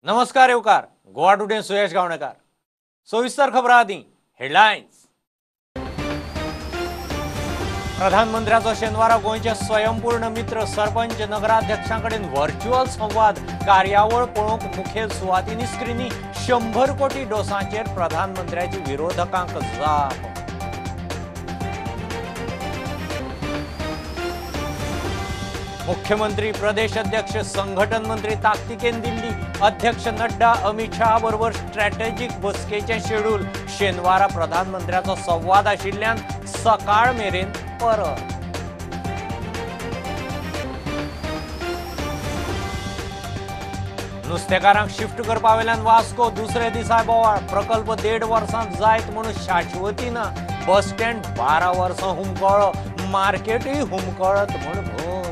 नमस्कार येवकार गोवा टुडे सुयश गावणेकर। सविस्तर खबरां आदी हेडलायन्स। प्रधानमंत्र्याचो शेनवारा गोंयचे स्वयंपूर्ण मित्र सरपंच नगराध्यक्षां कडेन व्हर्च्युअल संवाद। कार्यावळ पळोवंक मुखेल सुवातींनी स्क्रिनी। 100 कोटी डोसांचेर प्रधानमंत्र्याची विरोधकांक जाप। मुख्यमंत्री प्रदेश अध्यक्ष संघटन मंत्री ताकतिकेन दिल्ली। अध्यक्ष नड्डा अमित शहा बरोबर स्ट्रॅटेजीक बसकेचें शेड्यूल। शेनवारा प्रधानमंत्र्याचो संवाद आशिल्ल्यान सकाळ मेरेन परत। नुस्तेकारांक शिफ्ट करपा वेल्यान वास्को दुसरे दिसा बोवाळ। प्रकल्प 1.5 वर्सांत जायत म्हणून शाश्वती ना। बस स्टँड 12 वर्सां हुमकळ्ळो, मार्केटूय हुमकळत म्हूण भंय।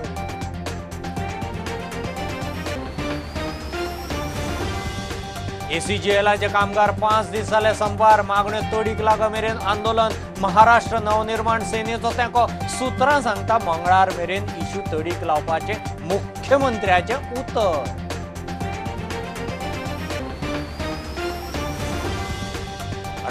एसीजीएलाचे कामगार 5 दीस जाले संपार। मागण्यो तडीक लाग मेरेन आंदोलन। महाराष्ट्र नवनिर्माण सेनेचो तेंको। सूत्रां सांगता मंगळार मेरेन इश्यू तडीक लावपाचें मुख्यमंत्र्याचें उतर।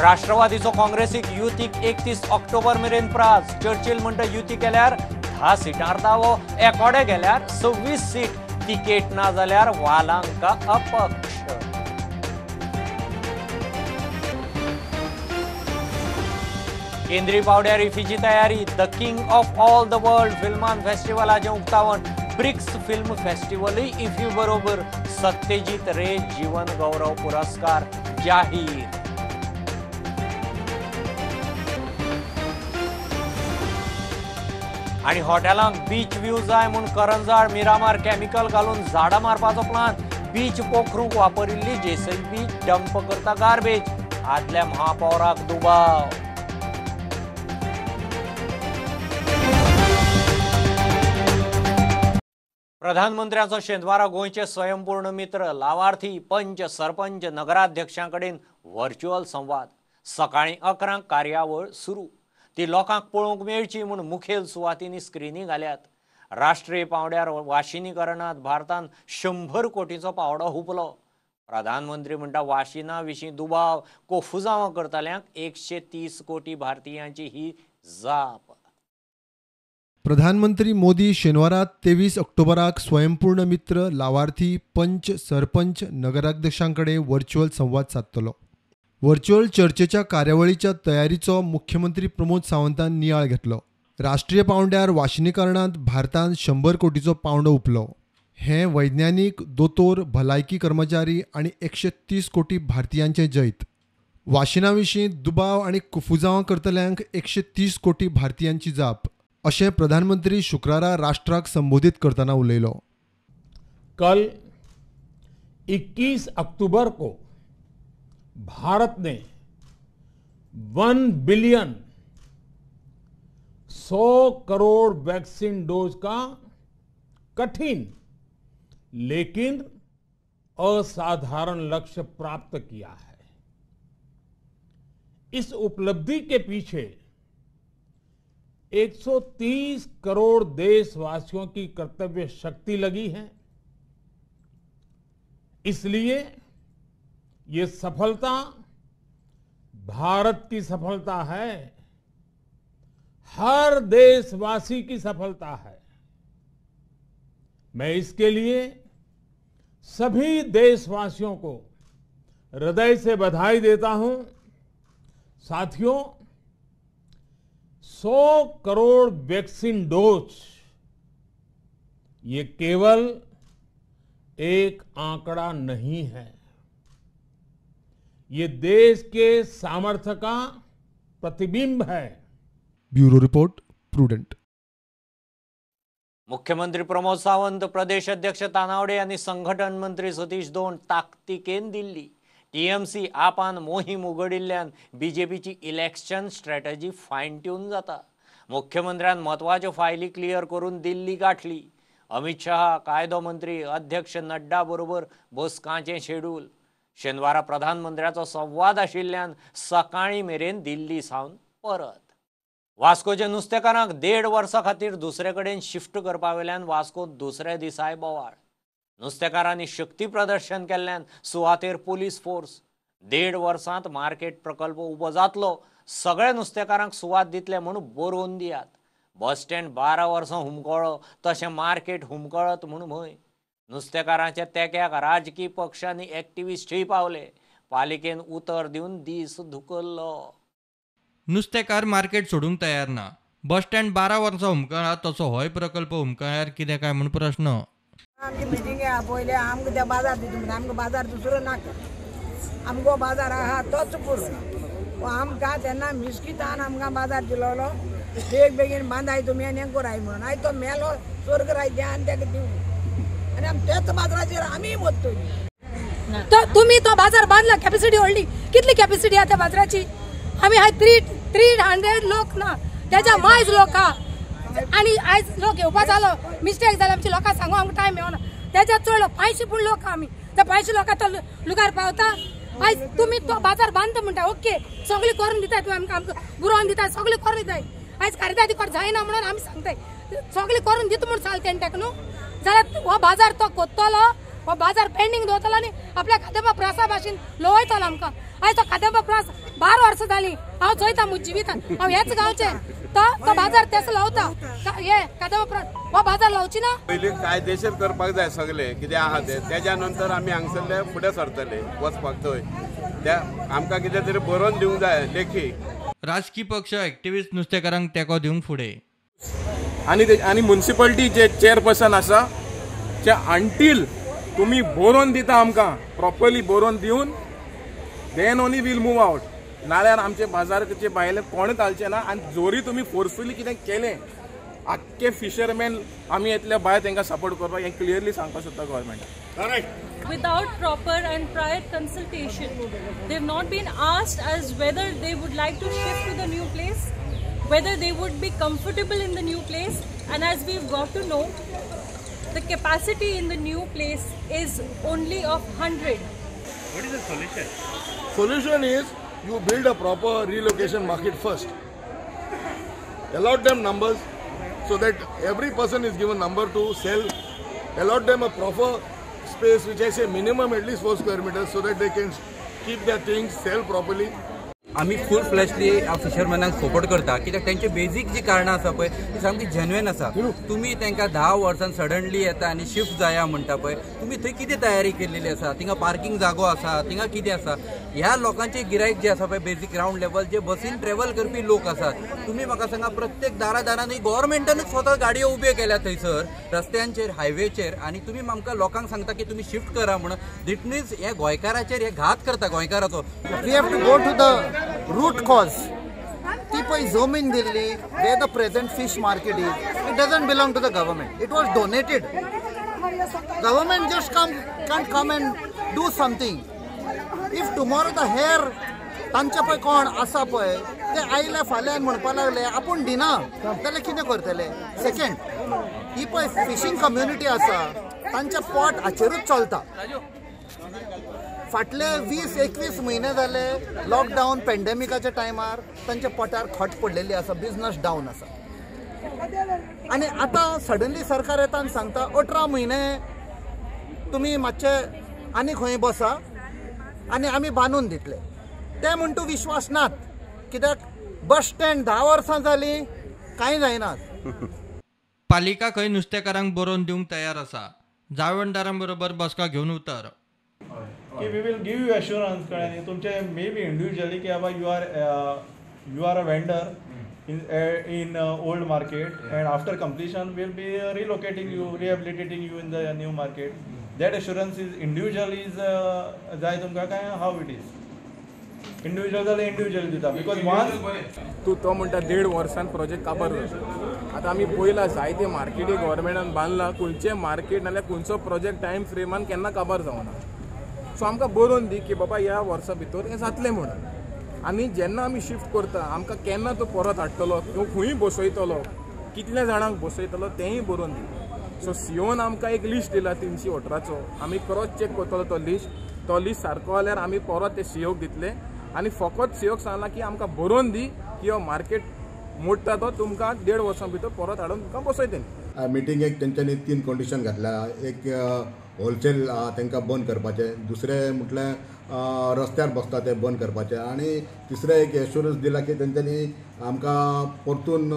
राष्ट्रवादीचो काँग्रेसीक युतीक 31 ऑक्टोबर मेरेन प्रास। चर्चिल म्हणटा युती केल्यार 10 सिटांर दावो, एकोडे गेल्यार 26 सीट। तिकेट ना जाल्यार वालांका अपक्ष। केंद्रीय पावड्यार इफीची तयारी। The king of all the world फिल्मान फेस्टिवलाचें उक्तावण। ब्रिक्स फिल्म फेस्टिवलूय इफी बरोबर। सत्यजीत रे जीवन गौरव पुरस्कार जाहीर। आनी हॉटेलांक बीच व्यू जाय म्हूण करंजाळ मिरामार केमिकल घालून झाडां मारपाचो प्लान। बीच पोखरूंक वापरिल्ली जेसीबी डंप करता गार्बेज। आदल्या महापौराक दुबाव। प्रधानमंत्र्याचो शेनवारा गोंयचे स्वयंपूर्ण मित्र लावार्थी पंच सरपंच नगराध्यक्षां कडेन व्हर्च्युअल संवाद। सकाळीं 11 कार्यावळ सुरू। ती लोकांक पळोवंक मेळची म्हूण मुखेल सुवातींनी स्क्रिनी घाल्यात। राष्ट्रीय पावंड्यार वाशिनीकरणांत भारतान 100 कोटींचो पावंडो हुपलो। प्रधानमंत्री म्हणटा वाशिना विशीं दुबाव कोफुजांवां करतल्यांक 130 कोटी भारतीयांची ही जाप। प्रधानमंत्री मोदी शेनवारा 23 ऑक्टोबराक स्वयंपूर्ण मित्र लावार्थी पंच सरपंच नगराध्यक्षां कडेन व्हर्च्युअल संवाद सादतलो। व्हर्च्युअल चर्चेच्या कार्यावळीच्या तयारीचो मुख्यमंत्री प्रमोद सावंतान नियाळ घेतलो। राष्ट्रीय पावंड्यार वाशिनीकरणांत भारतान 100 कोटीचो पावंडो उपलो। हें वैज्ञानीक, दोतोर, भलायकी कर्मचारी आनी 130 कोटी भारतीयांचें जैत। वाशिना विशीं दुबाव आनी कुफुजांवां करतल्यांक 130 कोटी भारतीयांची जाप, अशें प्रधानमंत्री शुक्रारा राष्ट्राक संबोधित करतना उलयलो। कल 21 अक्टूबर को भारत ने 1 बिलियन 100 करोड़ वैक्सीन डोज का कठिन लेकिन असाधारण लक्ष्य प्राप्त किया है। इस उपलब्धि के पीछे 130 करोड़ देशवासियों की कर्तव्य शक्ति लगी है। इसलिए ये सफलता भारत की सफलता है, हर देशवासी की सफलता है। मैं इसके लिए सभी देशवासियों को हृदय से बधाई देता हूं। साथियों, 100 करोड़ वैक्सीन डोज ये केवल एक आंकड़ा नहीं है, ये देश के सामर्थ्य का प्रतिबिंब है। Bureau report, Prudent. मुख्यमंत्री प्रमोद सावंत, प्रदेश अध्यक्ष तानावडे आनी संघटन मंत्री सतीश दोंड ताकतिकेन दिल्ली। टीएमसी आपान मोहीम उगडिल्ल्यान बीजेपीची इलेक्शन स्ट्रॅटजी फायन ट्यून जाता। मुख्यमंत्र्यान म्हत्वाच्यो फायली क्लियर करून दिल्ली गाठली। अमित शहा, कायदो मंत्री, अध्यक्ष नड्डा बरोबर बसकांचें शेड्यूल। शेनवारा प्रधानमंत्र्याचो संवाद आशिल्ल्यान सकाळीं मेरेन दिल्ली सावन परत। वास्कोच्या नुस्तेकारांक 1.5 वर्सां खातीर दुसरे कडेन शिफ्ट करपा वेल्यान वास्को दुसऱ्या दिसाय बोवाळ। नुस्तेकारांनी शक्ती प्रदर्शन केल्ल्यान सुवातेर पोलीस फोर्स. 1.5 वर्सांत मार्केट प्रकल्प उबो जातलो, सगळे नुस्तेकारांक सुवात दितले म्हूण बरोवन दियात. बस स्टँड 12 वर्सां हुमकळ्ळो तशें मार्केट हुमकळत म्हूण भंय. नुस्तेकारांच्या तेक्याक राजकीय पक्ष आनी एक्टिविस्टूय पावले. पालिकेन उतर दिवन दीस धुकल्लो. नुस्तेकार मार्केट सोडूंक तयार ना. बस स्टँड 12 वर्सां हुमकळ्ळा तसो होय प्रकल्प हुमकळ्यार कितें काय म्हूण प्रश्न. आमची मिटिंगे आपयले, आमकां त्या बाजार दिता म्हणटा, आमकां बाजार दुसरो नाका, आमगो बाजार आहा तोच पुरो. आमकां तेन्ना मिस्कितान आमकां बाजार दिलोलो, बेग बेगीन बांदाय तुमी आनी हें कराय म्हणून. आयज तो मेलो स्वर्ग रायते आनी ताका दिवं आनी आमी त्याच बाजाराचेर आमीय वतली. तुमी तो बाजार बांदला, कॅपॅसिटी व्हडली, कितली कॅपॅसिटी आहा त्या बाजाराची? आमी आयज 300 लोक ना, त्याच्या मायज लोक आहा. आनी आयज लोक येवपा जालो, मिस्टेक जाली आमची, लोकांक सांगू आमकां टायम मेळना. त्याच्या चड 500 पूण लोक आमी, त्या 500 लोकां तो लुगार पावता. आयज तुमी तो बाजार बांदता म्हणटा, ओके सगळें करून दिताय तुमी आमकां, आमकां बुरोवन दिताय, सगळें करून दिताय. आयज कारिदादी कर जायना म्हणून आमी सांगताय, सगळें करून दिता म्हूण सांगता तेणें ताका न्हू. जाल्यार हो बाजार तो कोत्तलो, हो बाजार पेंडींग दवरतलो आनी आपल्या कादंबा प्रासा भाशेन लोवयतलो आमकां. आयज तो कादंबा प्रास 12 वर्सां जालीं हांव चोयता म्हज्या जिवितान, हांव ह्याच गांवचें, तो बाजार तेसो लावता. हे कादंबा प्रास हो बाजार लावची ना. पयलीं कायदेशीर करपाक जाय सगळें कितें आहा तें, तेज्या नंतर आमी हांगसरले फुडें सरतले वचपाक थंय. त्या आमकां कितें तरी बरोवन दिवंक जाय लेखी. राजकीय पक्ष एक्टिविस्ट नुस्तेकारांक तेंको दिवंक फुडें. आनी आनी म्युनिसिपालिटी जे चेअरपर्सन आसा ते अंटील तुमी बरोवन दिता आमकां, प्रॉपरली बरोवन दिवन then only we'll move out. नाल्यार आमचे बाजाराचे भायले कोणूच घालचे ना. आनी जोरी तुमी फोर्सफुली कितें केलें, आख्खे फिशरमॅन आमी येतले भायर तांकां सपोर्ट करपाक, हें क्लियरली सांगपाक सोदता गव्हर्मेंटाक. Without proper and prior consultation, they've not been asked as whether they would like to shift to the new place, whether they would be comfortable in the new place, and as we've got to know, the capacity in the new place is only of 100. What is the solution? Solution is you build a proper relocation market first. Allot them numbers so that every person is given number to sell. Allot them a proper space, which I say minimum at least 4 square meters, so that they can keep their things, sell properly. आमी फूल फ्लॅशली फिशरमॅनांक support करता, कित्याक तांचे basic जी कारणां आसा पळय ती सामकी जेन्युइन आसा. तुमी तांकां 10 वर्सां सडनली येता आनी शिफ्ट जाया म्हणटा पळय, तुमी थंय कितें तयारी केल्लेली आसा? थिंगा पार्किंग जागो आसा, थिंगा कितें आसा? ह्या लोकांचे गिरायक जे आसा पळय बेजीक ग्रावंड लेवल जे बसीन ट्रेवल करपी लोक आसात. तुमी म्हाका सांगा, प्रत्येक दारा दारांनी गव्हर्मेंटानूच स्वता गाडयो उब्यो केल्या थंयसर रस्त्यांचेर हायवेचेर, आनी तुमी आमकां लोकांक सांगता की तुमी शिफ्ट करा म्हणून. That means हे गोंयकाराचेर हे घात करता गोंयकाराचो. We have to go to the root cause. ती पळय जमीन दिल्ली where the present fish market is, it doesn't belong to the government. It was donated. Government just can't come and do something. If tomorrow the hair तांचे पळय कोण आसा पळय ते आयले फाल्यां म्हणपाक लागले आपूण दिना जाल्यार कितें करतले? सेकंड, ही पळय फिशींग कम्युनिटी आसा तांचे पोट हाचेरूच चलता. फाटले 20-21 म्हयने जाले लॉकडावन पेंडेमिकाच्या टायमार तांच्या पोटार खट पडलेली आसा, बिजनस डावन आसा. आनी आतां सडनली सरकार येता आनी सांगता 18 म्हयने तुमी मातशे आनी खंय बसा आनी आमी बांदून दितले. ते म्हण तूं विश्वास नात, कित्याक बस स्टँड 10 वर्सां जालीं कांय जायना. पालिका खंय नुस्तेकारांक बरोवन दिवंक तयार आसा. जाळवणदारां बरोबर बसका घेवन उतर की we will give you assurance, कळ्ळें न्ही? तुमचे मे बी इंडिविज्युअली की बाबा you are a vendor in old market and after completion will be relocating you, rehabilitating you in the new market. That assurance is individual is जाय तुमकां काय how it is individual जाल्यार individual दिता. Because one तूं तो म्हणटा 1.5 वर्सान project काबार जाता. आतां आमी पळयला जायते मार्केटी गव्हर्मेंटान बांदला, खंयचें मार्केट नाल्यार खंयचो प्रोजेक्ट टायम फ्रेमान केन्ना काबार जावना. सो आमकां बरोवन दी की बाबा ह्या वर्सा भितर हें जातलें म्हणून. आनी जेन्ना आमी शिफ्ट करता आमकां केन्ना तो परत हाडटलो किंवा खंय बसयतलो, कितल्या जाणांक बसयतलो तेंय बरोवन दी. सो सीओन आमकां एक लिस्ट दिला 318चो, आमी क्रॉस चॅक करतलो तो लिस्ट. तो लिस्ट सारको जाल्यार आमी परत ते सीओक दितले आनी फकत सीओक सांगलां की आमकां बरोवन दी की हो मार्केट मोडटा तो तुमकां 1.5 वर्सां भितर परत हाडून तुमकां बसयतले. मिटिंगेक तेंच्यांनी 3 कंडिशन घातल्या. एक होलसेल आहा तांकां बंद करपाचें, दुसरें म्हटल्यार रस्त्यार बसता ते बंद करपाचें आनी तिसरें एक एश्योरन्स दिला की तेंच्यांनी आमकां परतून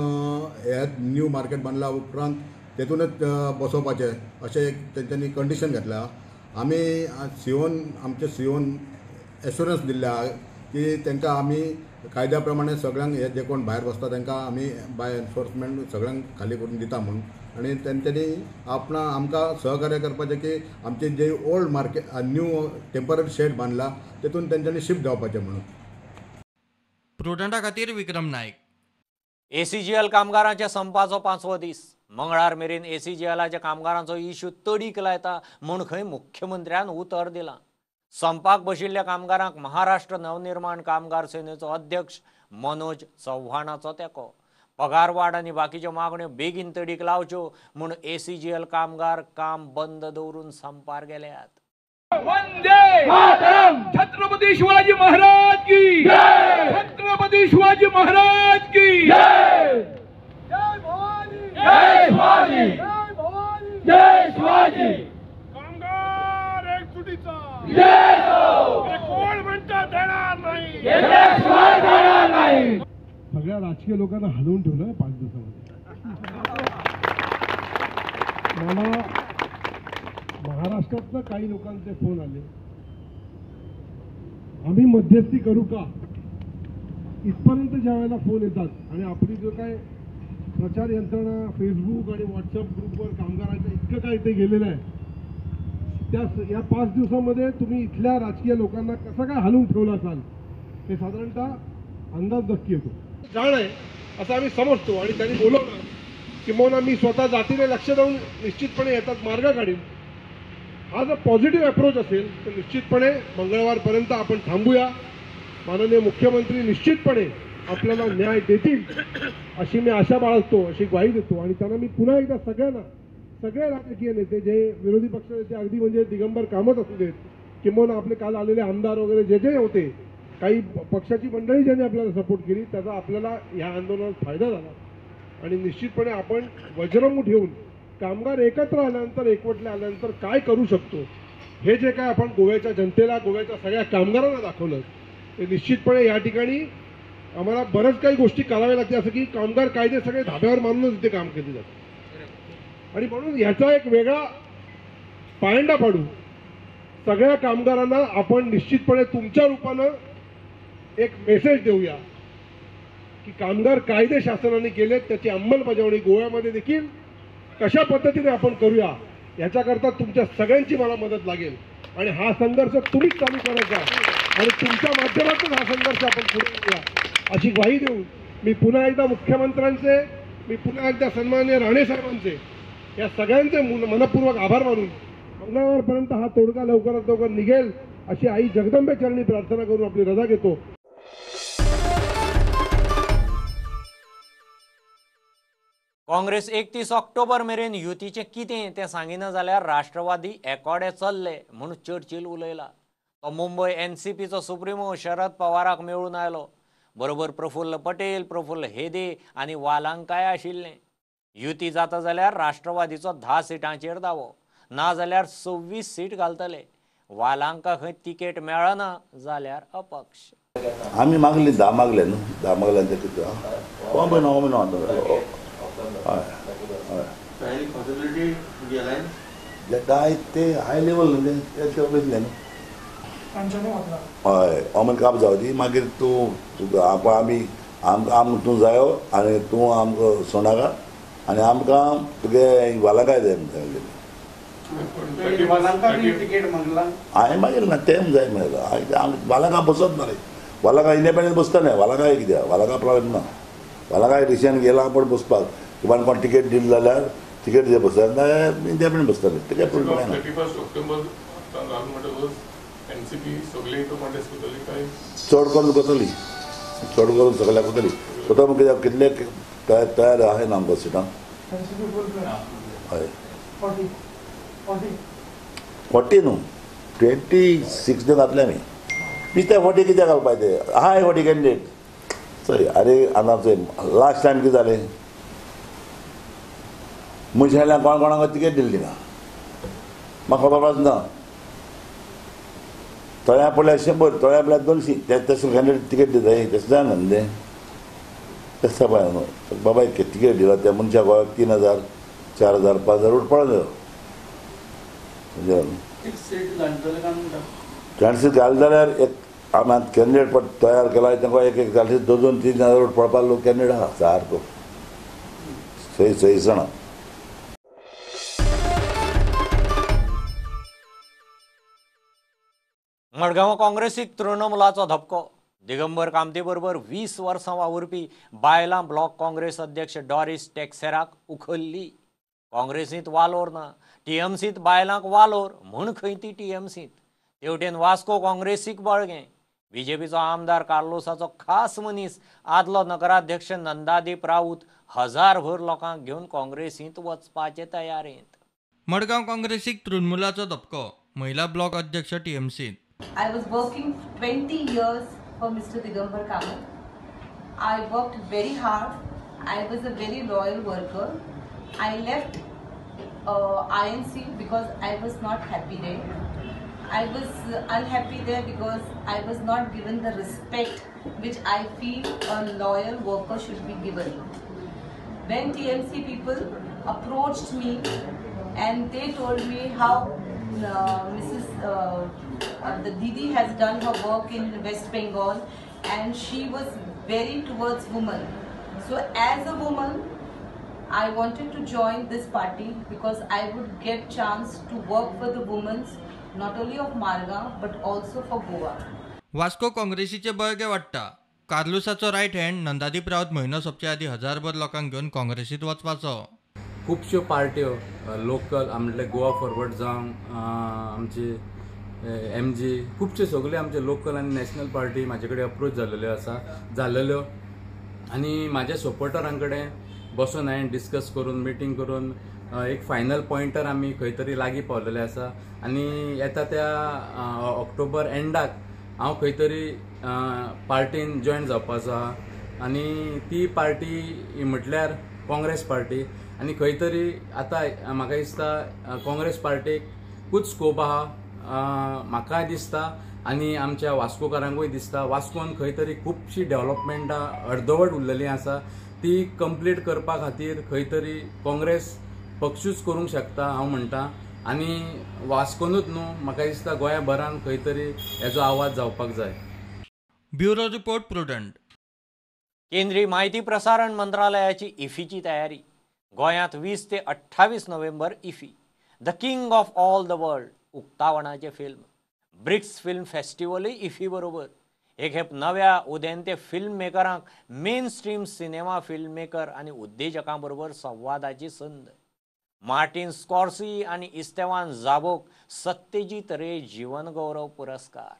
हे न्यू मार्केट बांदल्या उपरांत तेतूनच बसोवपाचें अशें एक तेंच्यांनी कंडिशन घातलां. आमी सीओन आमचे सीओन एश्योरन्स दिल्ले आहा की तांकां आमी कायद्या प्रमाणे सगळ्यांक हे जे कोण भायर बसता तांकां आमी बाय एनफोर्समेंट सगळ्यांक खाली करून दिता म्हूण आनी तेंच्यांनी आपणा आमकां सहकार्य करपाचें की आमचे जे old market new temporary shed बांदला तेतून तेंच्यांनी शिफ्ट जावपाचें म्हणून. प्रुडंटा खातीर विक्रम नायक. एसीजीएल कामगारांच्या संपाचो 5वो दीस. मंगळार मेरेन एसीजीएलाच्या कामगारांचो इश्यू तडीक लायता म्हूण खंय मुख्यमंत्र्यान उतर दिलां. संपाक बशिल्ल्या कामगारांक महाराष्ट्र नवनिर्माण कामगार सेनेचो अध्यक्ष मनोज चव्हाणाचो तेंको. पगार वाड आनी बाकीच्यो मागण्यो बेगीन तडीक लावच्यो म्हूण एसीजीएल कामगार काम बंद दवरून संपार गेल्यात. वंदे मातरम. छत्रपती शिवाजी महाराज की जय. छत्रपती शिवाजी महाराज की जय. जय भवानी जय शिवाजी जय भवानी जय शिवाजी. कामगार एकजुटीचा जय हो. कोण म्हणता देणार नाही, देण्याशिवाय देणार नाही. सगळ्या राजकीय लोकांना हलवून ठेवलं 5 दिवसामध्ये. मला महाराष्ट्रातनं काही लोकांचे फोन आले, आम्ही मध्यस्थी करू का, इथपर्यंत ज्या वेळेला फोन येतात आणि आपली जो काय प्रचार यंत्रणा फेसबुक आणि व्हॉट्सअप ग्रुपवर कामगारांच्या इतकं काय ते गेलेलं आहे, त्या या 5 दिवसामध्ये तुम्ही इथल्या राजकीय लोकांना कसं काय हलवून ठेवलं असाल हे साधारणतः अंदाज नक्की येतो. जाण आहे असं आम्ही समजतो आणि त्यांनी बोलवलं किंबहुना मी स्वतः जातीने लक्ष देऊन निश्चितपणे याचाच मार्ग काढीन. हा जर पॉझिटिव्ह अप्रोच असेल तर निश्चितपणे मंगळवारपर्यंत आपण थांबूया. माननीय मुख्यमंत्री निश्चितपणे आपल्याला न्याय देतील अशी मी आशा बाळगतो, अशी ग्वाही देतो. आणि त्यांना मी पुन्हा एकदा सगळ्यांना, सगळे राजकीय नेते जे विरोधी पक्ष नेते अगदी म्हणजे दिगंबर कामत असू देत किंबहुना आपले काल आलेले आमदार वगैरे जे जे होते, काही पक्षाची मंडळी ज्यांनी आपल्याला सपोर्ट केली त्याचा आपल्याला या आंदोलनात फायदा झाला. आणि निश्चितपणे आपण वज्रमूठ येऊन कामगार एकत्र आल्यानंतर, एकवटले आल्यानंतर काय करू शकतो हे जे काय आपण गोव्याच्या जनतेला, गोव्याच्या सगळ्या कामगारांना दाखवलं ते निश्चितपणे या ठिकाणी आम्हाला बऱ्याच काही गोष्टी कराव्या लागतील. असं की कामगार कायदे सगळे धाब्यावर मानूनच इथे काम केले जाते आणि म्हणून ह्याचा एक वेगळा पायंडा पाडू सगळ्या कामगारांना आपण निश्चितपणे तुमच्या रूपानं एक मेसेज देऊया की कामगार कायदे शासनाने केले त्याची अंमलबजावणी गोव्यामध्ये देखील कशा पद्धतीने आपण करूया याच्याकरता तुमच्या सगळ्यांची मला मदत लागेल. आणि हा संघर्ष तुम्हीच चालू करायचा आणि तुमच्या माध्यमातून हा संघर्ष आपण पुढे नेऊया अशी ग्वाही देऊन मी पुन्हा एकदा मुख्यमंत्र्यांचे, मी पुन्हा एकदा सन्माननीय राणे साहेबांचे, या सगळ्यांचे मनपूर्वक आभार मानून मंगळवारपर्यंत हा तोडगा लवकरात लवकर निघेल अशी आई जगदंबे चरणी प्रार्थना करून आपली रजा घेतो. काँग्रेस 31 ऑक्टोबर मेरेन युतीचें कितें तें सांगिना जाल्यार राष्ट्रवादी एकोडे चल्ले म्हूण चर्चील उलयला. तो मुंबय एनसीपीचो सुप्रिमो शरद पवाराक मेळून आयलो. बरोबर प्रफुल्ल पटेल, प्रफुल्ल हेदे आनी वालांकाय आशिल्लें. युती जाता जाल्यार राष्ट्रवादीचो 10 सिटांचेर दावो, ना जाल्यार 26 सीट घालतले. वालांका खंय तिकेट मेळना जाल्यार अपक्ष. आमी मागली 10 मागले न्हू, 10 मागल्यानंतर कितें हय हय ते हाय लेवल न्हू ते वयतले न्हू. हय अमन काप जावं दी मागीर तूं तुका आमी आमकां तूं जायो आनी तूं आमकां सोंडा आनी आमकां तुगे वालांकाय जाय म्हणटा. हांवें मागीर ना तें जाय म्हणलें. वालांका बसत ना रे, वालांका इंडिपेंडंट बसता न्ही. वालांकाय कित्याक, वालांका प्रॉब्लेम ना. वालांकाय डिसिजन गेला पण बसपाक किंवा कोण तिकेट दिली जाल्यार तिकेट जे बसता जाल्यार इंडिपेंडंट बसताले, ते प्रॉब्लेम ना. चड करून करतली, चड करून सगळ्याक करतली. स्वता कित्याक कितले तयार आहाय ना आमकां सिटां. हय 40 न्हू 26 घातले आमी. नुस्तें 40 कित्याक घालपाचें ते आहाय 40 कॅन्डिडेट. सॉरी अरे आतां लास्ट टायम कितें जालें, मनशांनी कोण कोणाक तिकेट दिली ना. म्हाका खबरच ना. तळ्या पडल्यार 100, तळ्या पडल्यार 200, ते तशें कॅन्डिडेट तिकेट दिता तशें जायना न्हू तें. तशें पळय न्हू बाबा एक तिकेट दिला त्या मनशाक 3000, 4000, 5000 वोट पडलो. चान्सीस घाल जाल्यार एक आमी आतां कॅन्डिडेट तयार केला तांकां एक एक चान्सीस 2-2, 3 हजार वोट पडपाक लोक कॅन्डिडेट आहा सारको सही सही जाणा. मडगांव काँग्रेसीक तृणमूलाचो धपको. दिगंबर कामती बरोबर 20 वर्सां वावुरपी बायलां ब्लॉक काँग्रेस अध्यक्ष डॉरिस टेक्सेराक उखल्ली. काँग्रेसींत वालोर ना, टीएमसींत बायलांक वालोर म्हूण खंय ती टीएमसींत. तेवटेन वास्को काँग्रेसीक बळगें. बीजेपीचो आमदार कार्लोसाचो खास मनीस आदलो नगराध्यक्ष नंदादीप राऊत हजारभर लोकांक घेवन काँग्रेसींत वचपाचे तयारेंत. मडगांव काँग्रेसीक तृणमूलाचो धपको. महिला ब्लॉक अध्यक्ष टीएमसींत. I was working 20 years for Mr. Digambar Kamat. I worked very hard. I was a very loyal worker. I left INC because I was not happy there. I was unhappy there because I was not given the respect which I feel a loyal worker should be given. When TMC people approached me and they told me how Mrs. The Didi has done her work in West Bengal and she was very towards women. So as a woman, I wanted to join this party because I would get chance to work for the women, not only of Margao but also for Goa. Vasco काँग्रेसीचे बळगे वाडटा. कार्लुसाचो right hand नंदादीप राऊत म्हयनो सोंपचे आदीं हजारभर लोकांक घेवन काँग्रेसींत वचपाचो. खुबश्यो पार्ट्यो local म्हटल्यार Goa forward जावं आमची एमजी खुबशे सगळे आमचे लोकल आनी नॅशनल पार्टी म्हाजे कडेन अप्रोच जाल्ल्यो आसा जाल्ल्यो आनी म्हाज्या सपोर्टरां कडेन बसून हांवें डिस्कस करून मिटींग करून एक फायनल पॉयंटर आमी खंय तरी लागीं पावलेले आसा आनी येता त्या ऑक्टोबर एंडाक हांव खंय तरी पार्टीन जॉयन जावपाचो आहा आनी ती पार्टी म्हटल्यार काँग्रेस पार्टी आनी खंय तरी आतां म्हाका दिसता काँग्रेस पार्टीकूच स्कोप आहा म्हाका दिसता आनी आमच्या वास्कोकारांकूय दिसता. वास्कोन खंय तरी खुबशी डेव्हलपमेंटां अर्दवट उरलेलीं आसा ती कंप्लीट करपा खातीर खंय तरी काँग्रेस पक्षूच करूंक शकता हांव म्हणटा आनी वास्कोनूच न्हू म्हाका दिसता गोंयभरान खंय तरी हेजो आवाज जावपाक जाय. Bureau report, Prudent. केंद्रीय माहिती प्रसारण मंत्रालयाची इफीची तयारी. गोंयांत 20 ते 28 नोव्हेंबर IFFI the king of all the world उक्तावणाचे film. BRICS film फेस्टिवलूय IFFI बरोबर. एक खेप नव्या उदेंते film मेकरांक main stream cinema film maker आनी उद्देजकां बरोबर संवादाची संद. मार्टिन स्कॉर्सी आनी इस्तेवान जाबोक सत्यजीत रे जीवनगौरव पुरस्कार.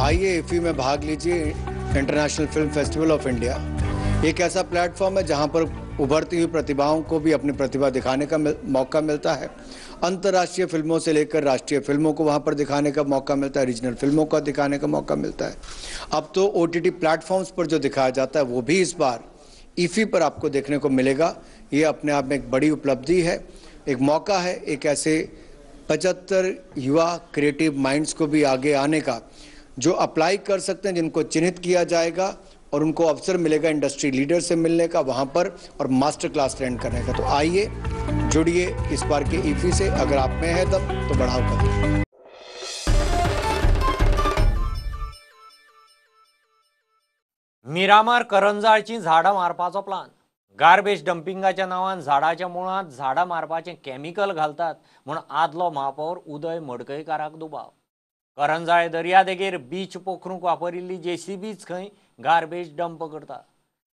आइए इफ़ी में भाग लीजिए। International film festival of India एक ऐसा प्लेटफॉर्म है जहां पर उभरती हुई प्रतिभाओं को भी अपनी प्रतिभा दिखाने का मौका मिलता है। अंतर्राष्ट्रीय फिल्मों से लेकर राष्ट्रीय फिल्मों को वहां पर दिखाने का मौका मिलता है, रीजनल फिल्मों का दिखाने का मौका मिलता है। अब तो OTT platforms पर जो दिखाया जाता है वो भी इस बार इफ़ी पर आपको देखने को मिलेगा। ये अपने आप में एक बड़ी उपलब्धि है, एक मौका है एक ऐसे 75 युवा क्रिएटिव माइंड्स को भी आगे आने का, जो अप्लाई कर सकते हैं, जिनको चिन्हित किया जाएगा और उनको अवसर मिलेगा इंडस्ट्री लीडर से मिलने का वहाँ पर और मास्टर क्लास अटेंड करने का। तो आइए जुड़िए इस बार के इफ़ी से। अगर आप में है तब तो बढ़ाओ कदम। मिरामार करंजाळची झाडां मारपाचो प्लान. गार्बेज डम्पिंगाच्या नांवान झाडाच्या मुळांत झाडां मारपाचें केमिकल घालतात म्हूण आदलो महापौर उदय मडकयकाराक दुबाव. करंजाळे दर्यादेगेर बीच पोखरूंक वापरिल्ली जेसीबीच खंय गार्बेज डंप करता.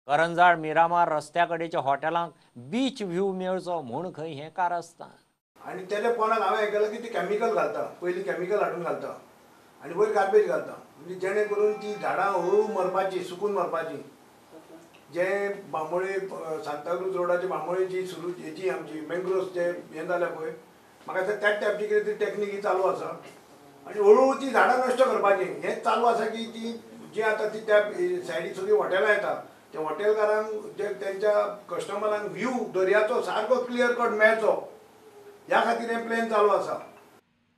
करंजाळ मिरामार रस्त्या कडेच्या हॉटेलांक बीच व्यू मेळचो म्हूण खंय हें कारस्थान. आनी तेल्या पोनाक हांवें आयकलां की ती केमिकल घालता, पयलीं केमिकल हाडून घालता आनी वयर गार्बेज घालता, म्हणजे जेणे करून ती झाडां हळू मरपाची, सुकून मरपाची. जे बांबोळे सांताक्रूज रोडाचे बांबोळे जी सुरू हेजी आमची मँग्रोव्स जे हें जाल्या पळय, म्हाका दिसता त्याच टायपची कितें तरी टॅक्नीक ही चालू आसा आनी हळू ती झाडां नश्ट करपाची हें चालू आसा की ती जी आतां ती त्या सायडीक सगळीं हॉटेलां येता त्या हॉटेलकारांक जे तेंच्या कस्टमरांक व्यू दर्याचो सारको क्लियर कट मेळचो ह्या खातीर हें प्लॅन चालू आसा.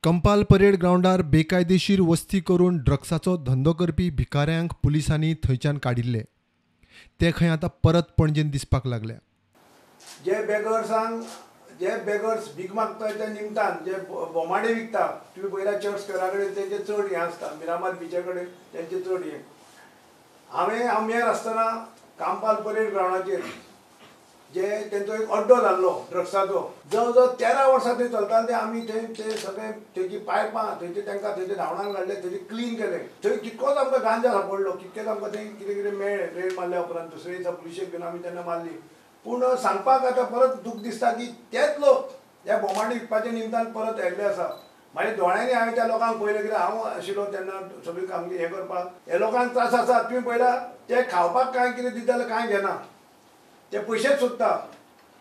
कंपाल परेड ग्रावंडार बेकायदेशीर वस्ती करून ड्रग्साचो धंदो करपी भिकाऱ्यांक पुलिसांनी थंयच्यान काडिल्ले. ते खंय आतां परत पणजेन दिसपाक लागल्या. जे बेगर्सांक जे बेगर्स भीक मागता त्या निमतान जे बोमाडे विकता तुमी पयल्या चर्च स्क्वेरा कडेन तेंचे चड हें आसता, मिरामार बिचा कडेन तेंचे चड हें. हांव मेयर आसतना कांपाल परेड ग्रावंडाचेर जे तेंचो एक अड्डो जाल्लो ड्रग्साचो, जवळ जवळ 13 वर्सां थंय चलताले ते आमी थंय ते सगळे थंयची पायपां थंयचे तांकां थंयचे धांवणान घाडले, थंयचे क्लीन केले. थंय कितकोच आमकां गांजा सापडलो, कितकेच आमकां थंय कितें कितें मेळ्ळें. रेड मारल्या उपरांत दुसरे दिसा पुलिशेक घेवन आमी तेन्ना मारली. पूण सांगपाक आतां परत दूख दिसता की तेच लोक ह्या बोमाडे विकपाच्या निमतान परत आयिल्ले आसा. म्हाज्या दोळ्यांनी हांवें त्या लोकांक पळयलें, कित्याक हांव आशिल्लो तेन्ना सगळी कामगिरी हें करपाक. हे लोकांक त्रास आसा. तुमी पळयला ते खावपाक कांय कितें दिता जाल्यार कांय घेना, ते पयशेच सोदता.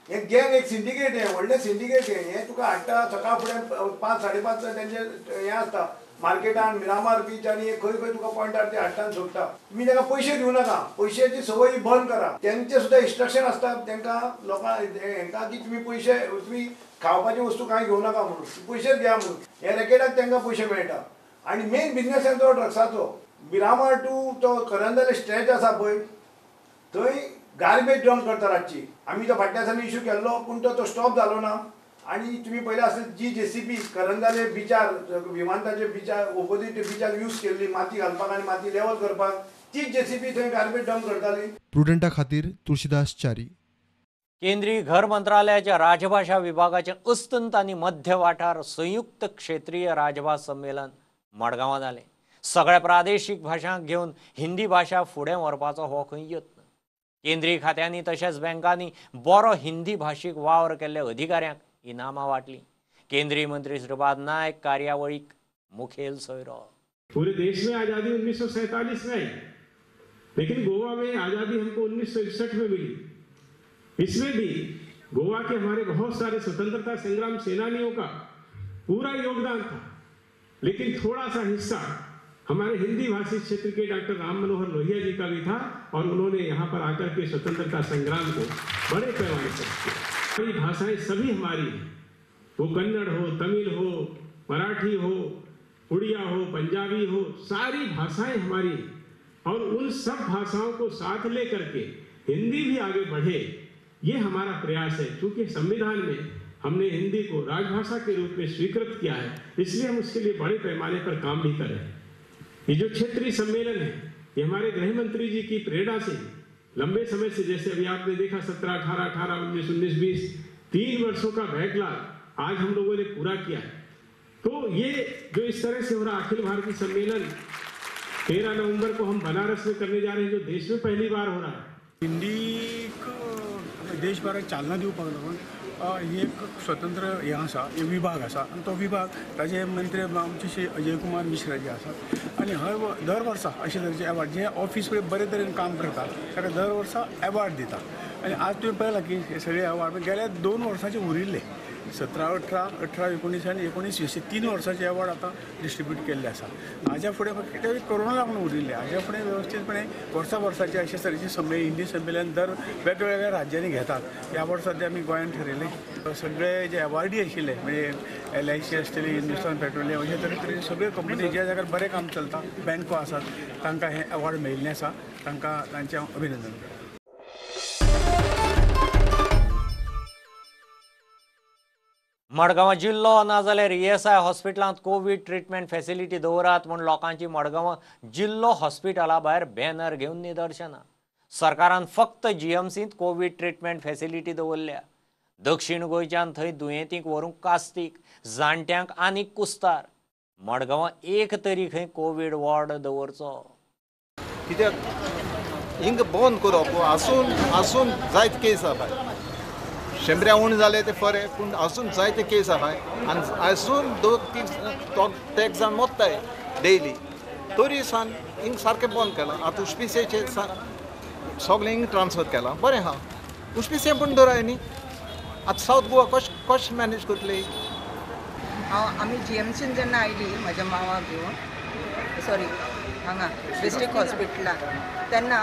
हें गँग एक सिंडिकेट, हें व्हडलें सिंडिकेट हें. हें तुका हाडटा सकाळ फुडें 5 साडे 5 तेंचें हें आसता मार्केटान, मिरामार बीच आनी खंय खंय तुका पॉयंटार ते हाडटा आनी सोडटा. तुमी तांकां पयशे दिवं नाका, पयशाची संवय बंद करा. तेंचे सुद्दां इन्स्ट्रक्शन आसता तांकां लोकांक हेंकां की तुमी पयशे तुमी खावपाची वस्तू कांय घेवं नाका म्हणून, पयशेच घेया म्हणून. हे रॅकेटाक तांकां पयशे मेळटा. आनी मेन बिजनेस तेंचो ड्रग्साचो. मिरामार टू तो करंजाले स्ट्रेच आसा पळय थंय गार्बेज डंप करता रातची. आमी तो फाटल्या दिसांनी इशू केल्लो पूण तो स्टॉप जालो ना. आनी तुमी पयले आसत जी जेसीबी करंजाले बिचार विमानतळाचे बिचार ओपोजीट बिचार यूज केल्ली माती घालपाक आनी माती लेवल करपाक, तीच जेसीबी थंय गार्बेज डंप करताली. प्रुडंटा खातीर तुळशीदास च्यारी. केंद्रीय घर मंत्रालयाच्या राजभाशा विभागाचे अस्तंत आनी मध्य वाठार संयुक्त क्षेत्रीय राजभास संमेलन मडगांवां जालें. सगळ्या प्रादेशीक भाशांक घेवन हिंदी भाशा फुडें व्हरपाचो हो खंय यत्न. केंद्रीय खात्यांनी तशेंच बँकांनी बरो हिंदी भाशीक वावर केल्ल्या अधिकाऱ्यांक इनामां वांटली. केंद्रीय मंत्री श्रीपाद नायक कार्यावळीक मुखेल सोयरो. पूरे देश में आज़ादी 1947 में आई, लेकिन गोवा में आज़ादी हमको 1961 में मिली. इसमें भी गोवा के हमारे बहुत सारे स्वतंत्रता संग्राम सेनानियों का पूरा योगदान था, लेकिन थोड़ा सा हिस्सा हमारे हिंदी भाषी क्षेत्र के डॉक्टर राम मनोहर लोहिया जी का भी था और उन्होंने यहाँ पर आकर के स्वतंत्रता संग्राम को बड़े पैमाने पर किया। हमारी भाषाएं सभी हमारी हैं, वो कन्नड़ हो, तमिल हो, मराठी हो, उड़िया हो, पंजाबी हो, सारी भाषाएं हमारी हैं और उन सब भाषाओं को साथ ले करके हिंदी भी आगे बढ़े, ये हमारा प्रयास है। क्योंकि संविधान में हमने हिंदी को राजभाषा के रूप में स्वीकृत किया है, इसलिए हम उसके लिए बड़े पैमाने पर काम भी कर रहे हैं। ये जो क्षेत्रीय सम्मेलन है ये हमारे गृह मंत्री जी की प्रेरणा से लंबे समय से, जैसे अभी आपने देखा 17, 18, 18, 19, 19, 20, 3 वर्षों का बैकलॉग आज हम लोगों ने पूरा किया है। तो ये जो इस तरह से हो रहा अखिल भारतीय सम्मेलन 13 नवंबर को हम बनारस में करने जा रहे हैं, जो देश में पहली बार हो रहा है। हिंदीक देशभराक चालना दिवपाक लागून ही एक स्वतंत्र हें आसा, एक विभाग आसा आनी तो विभाग ताजे मंत्री आमचे श्री अजय कुमार मिश्रा जे आसात आनी हर दर वर्सा अशे तरेचे एवॉर्ड जे ऑफिस पळय बरे तरेन काम करता ताका दर वर्सा एवॉर्ड दिता. आनी आज तुवें पळयलां की हे सगळे एवॉर्ड गेल्या 2 वर्सांचे उरिल्ले, 17, 18, 18, 19 आनी 19, 20 3 वर्सांचे एवॉर्ड आतां डिस्ट्रिब्यूट केल्ले आसा. हाज्या फुडें फक्त कोरोना लागून उरिल्ले, हाज्या फुडें वेवस्थीतपणे वर्सा वर्साचे अशे तरेचे हिंदी संमेलन दर वेगवेगळ्या राज्यांनी घेतात. ह्या वर्सा ते आमी गोंयांत ठरयलें. सगळे जे एवॉर्डी आशिल्ले म्हणजे LIC आसतली, हिंदुस्तान पेट्रोलियम, अशे तरेतरेचे सगळे कंपनी ज्या जाग्यार बरें काम चलता, बँको आसात, तांकां हे एवॉर्ड मेळिल्ले आसा. तांकां तांचें हांव अभिनंदन करतां. मडगांव जिल्लो नाजाल्यार ESI हॉस्पिटलांत कोवीड ट्रिटमेंट फॅसिलिटी दवरात म्हूण लोकांची मडगांव जिल्लो हॉस्पिटला भायर बॅनर घेवन निदर्शनां. सरकारान फक्त GMCंत कोवीड ट्रिटमेंट फॅसिलिटी दवरल्या. दक्षिण गोंयच्यान थंय दुयेंतींक व्हरूंक कास्तीक, जाणट्यांक आनीक कुस्तार. मडगांवां एक तरी खंय कोवीड वॉर्ड दवरचो. कित्याक हिंग बंद करप आसून आसून जायत केस आसा. शेंबऱ्या उण जाले ते बरें, पूण अजून जायते केस आहाय आनी अजून 2 3 तेग जाण मोत्ताय डेली, तरी सान हिंग सारकें बंद केलां. आतां उश्पिसेचेर सगळें हिंग ट्रान्सफर केलां, बरें आहा. उश्पिसे पूण दवराय न्ही. आतां सावथ गोवा कशें कशें मॅनेज करतली? हांव आमी GMCन जेन्ना आयली म्हज्या मावाक घेवन सॉरी हांगा डिस्ट्रिक्ट हॉस्पिटलान तेन्ना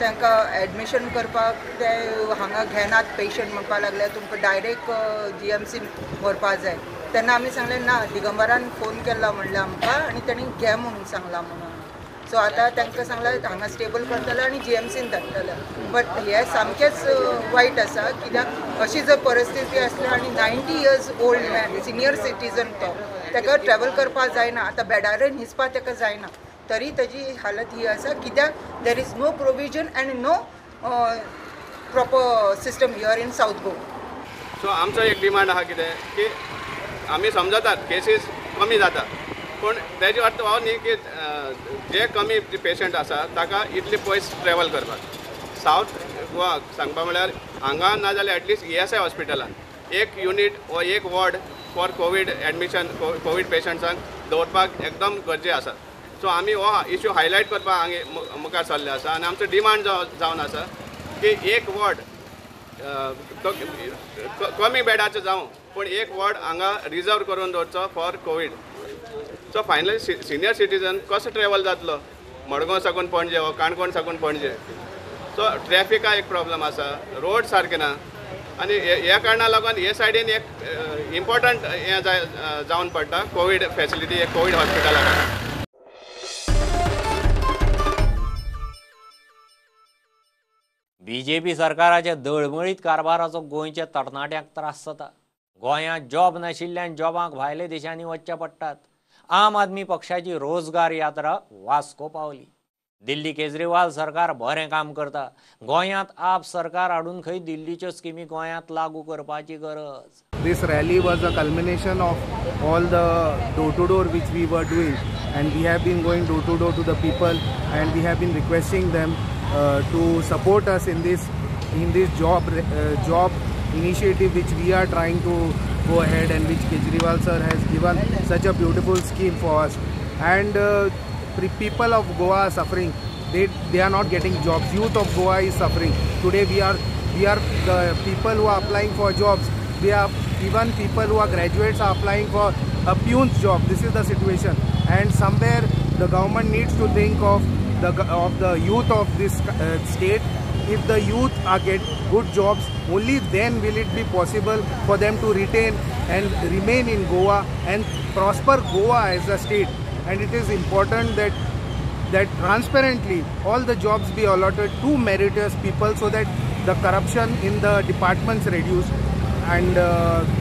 तांकां एडमिशन करपाक ते हांगा घेनात पेशंट म्हणपाक लागले तुमकां डायरेक्ट जीएमसीन व्हरपा जाय. तेन्ना आमी सांगलें ना, दिगंबरान फोन केल्लो म्हणलें आमकां आनी तांणी घे म्हणून सांगलां म्हणून. सो आतां तांकां सांगलां हांगा स्टेबल करतले आनी जीएमसीन धाडटले. बट हें सामकेंच वायट आसा कित्याक अशी जर परिस्थिती आसली आनी 90 years old man senior citizen तो ताका ट्रॅवल करपाक जायना, आतां बेडारय न्हिजपाक ताका जायना, तरी ताजी हालत ही आसा कित्याक there is no provision and no proper system here in South Goa. So आमचो एक डिमांड आसा कितें की आमी समजतात केसीस कमी जाता पूण तेजो अर्थ हो न्ही की जे कमी पेशंट आसा ताका इतले पयस ट्रॅवल करपाक. सावथ गोवा सांगपा म्हळ्यार हांगा ना जाल्यार एटलिस्ट ESI हॉस्पिटलान एक युनीट वा एक ward for covid admission covid पेशंट्सांक दवरपाक एकदम गरजे आसा. सो आमी हो इशू हायलायट करपाक हांगा मुखार सरले आसा आनी आमचो डिमांड जावन आसा की एक वॉर्ड कमी बेडाचो जावं पूण एक वॉर्ड हांगा रिजर्व करून दवरचो for covid. So finally senior citizen कसो ट्रॅवल जातलो मडगांव साकून पणजे वा काणकोण साकून पणजे. सो ट्रॅफिका एक प्रॉब्लम आसा, रोड सारके ना आनी ह्या कारणाक लागून हे सायडीन एक इम्पॉर्टंट हें जावन पडटा कोवीड फॅसिलिटी एक कोवीड हॉस्पिटलाक. बीजेपी सरकाराच्या दळमळीत कारभाराचो गोंयच्या तरणाट्यांक त्रास जाता. गोंयांत जॉब नाशिल्ल्यान जॉबांक भायले देशांनी वचचे पडटात. आम आदमी पक्षाची रोजगार यात्रा वास्को पावली. दिल्ली केजरीवाल सरकार बरें काम करता. गोंयांत आप सरकार हाडून खंय दिल्लीच्यो स्किमी गोंयांत लागू करपाची गरज. This rally was a culmination of all the door to door which we were doing and we have been going door to door to the people and we have been requesting them to support us in this job initiative which we are trying to go ahead and which Kejriwal sir has given such a beautiful scheme for us. And people of Goa are suffering. They are not getting jobs. Youth of Goa is suffering. Today we are the people who are applying for jobs. We are even people who are graduates are applying for a peon's job. This is the situation. And somewhere the government needs to think of the youth of this state. If the youth are get good jobs, only then will it be possible for them to retain and remain in Goa and prosper Goa as a state. And it is important that transparently all the jobs be allotted to meritorious people so that the corruption in the departments reduce. And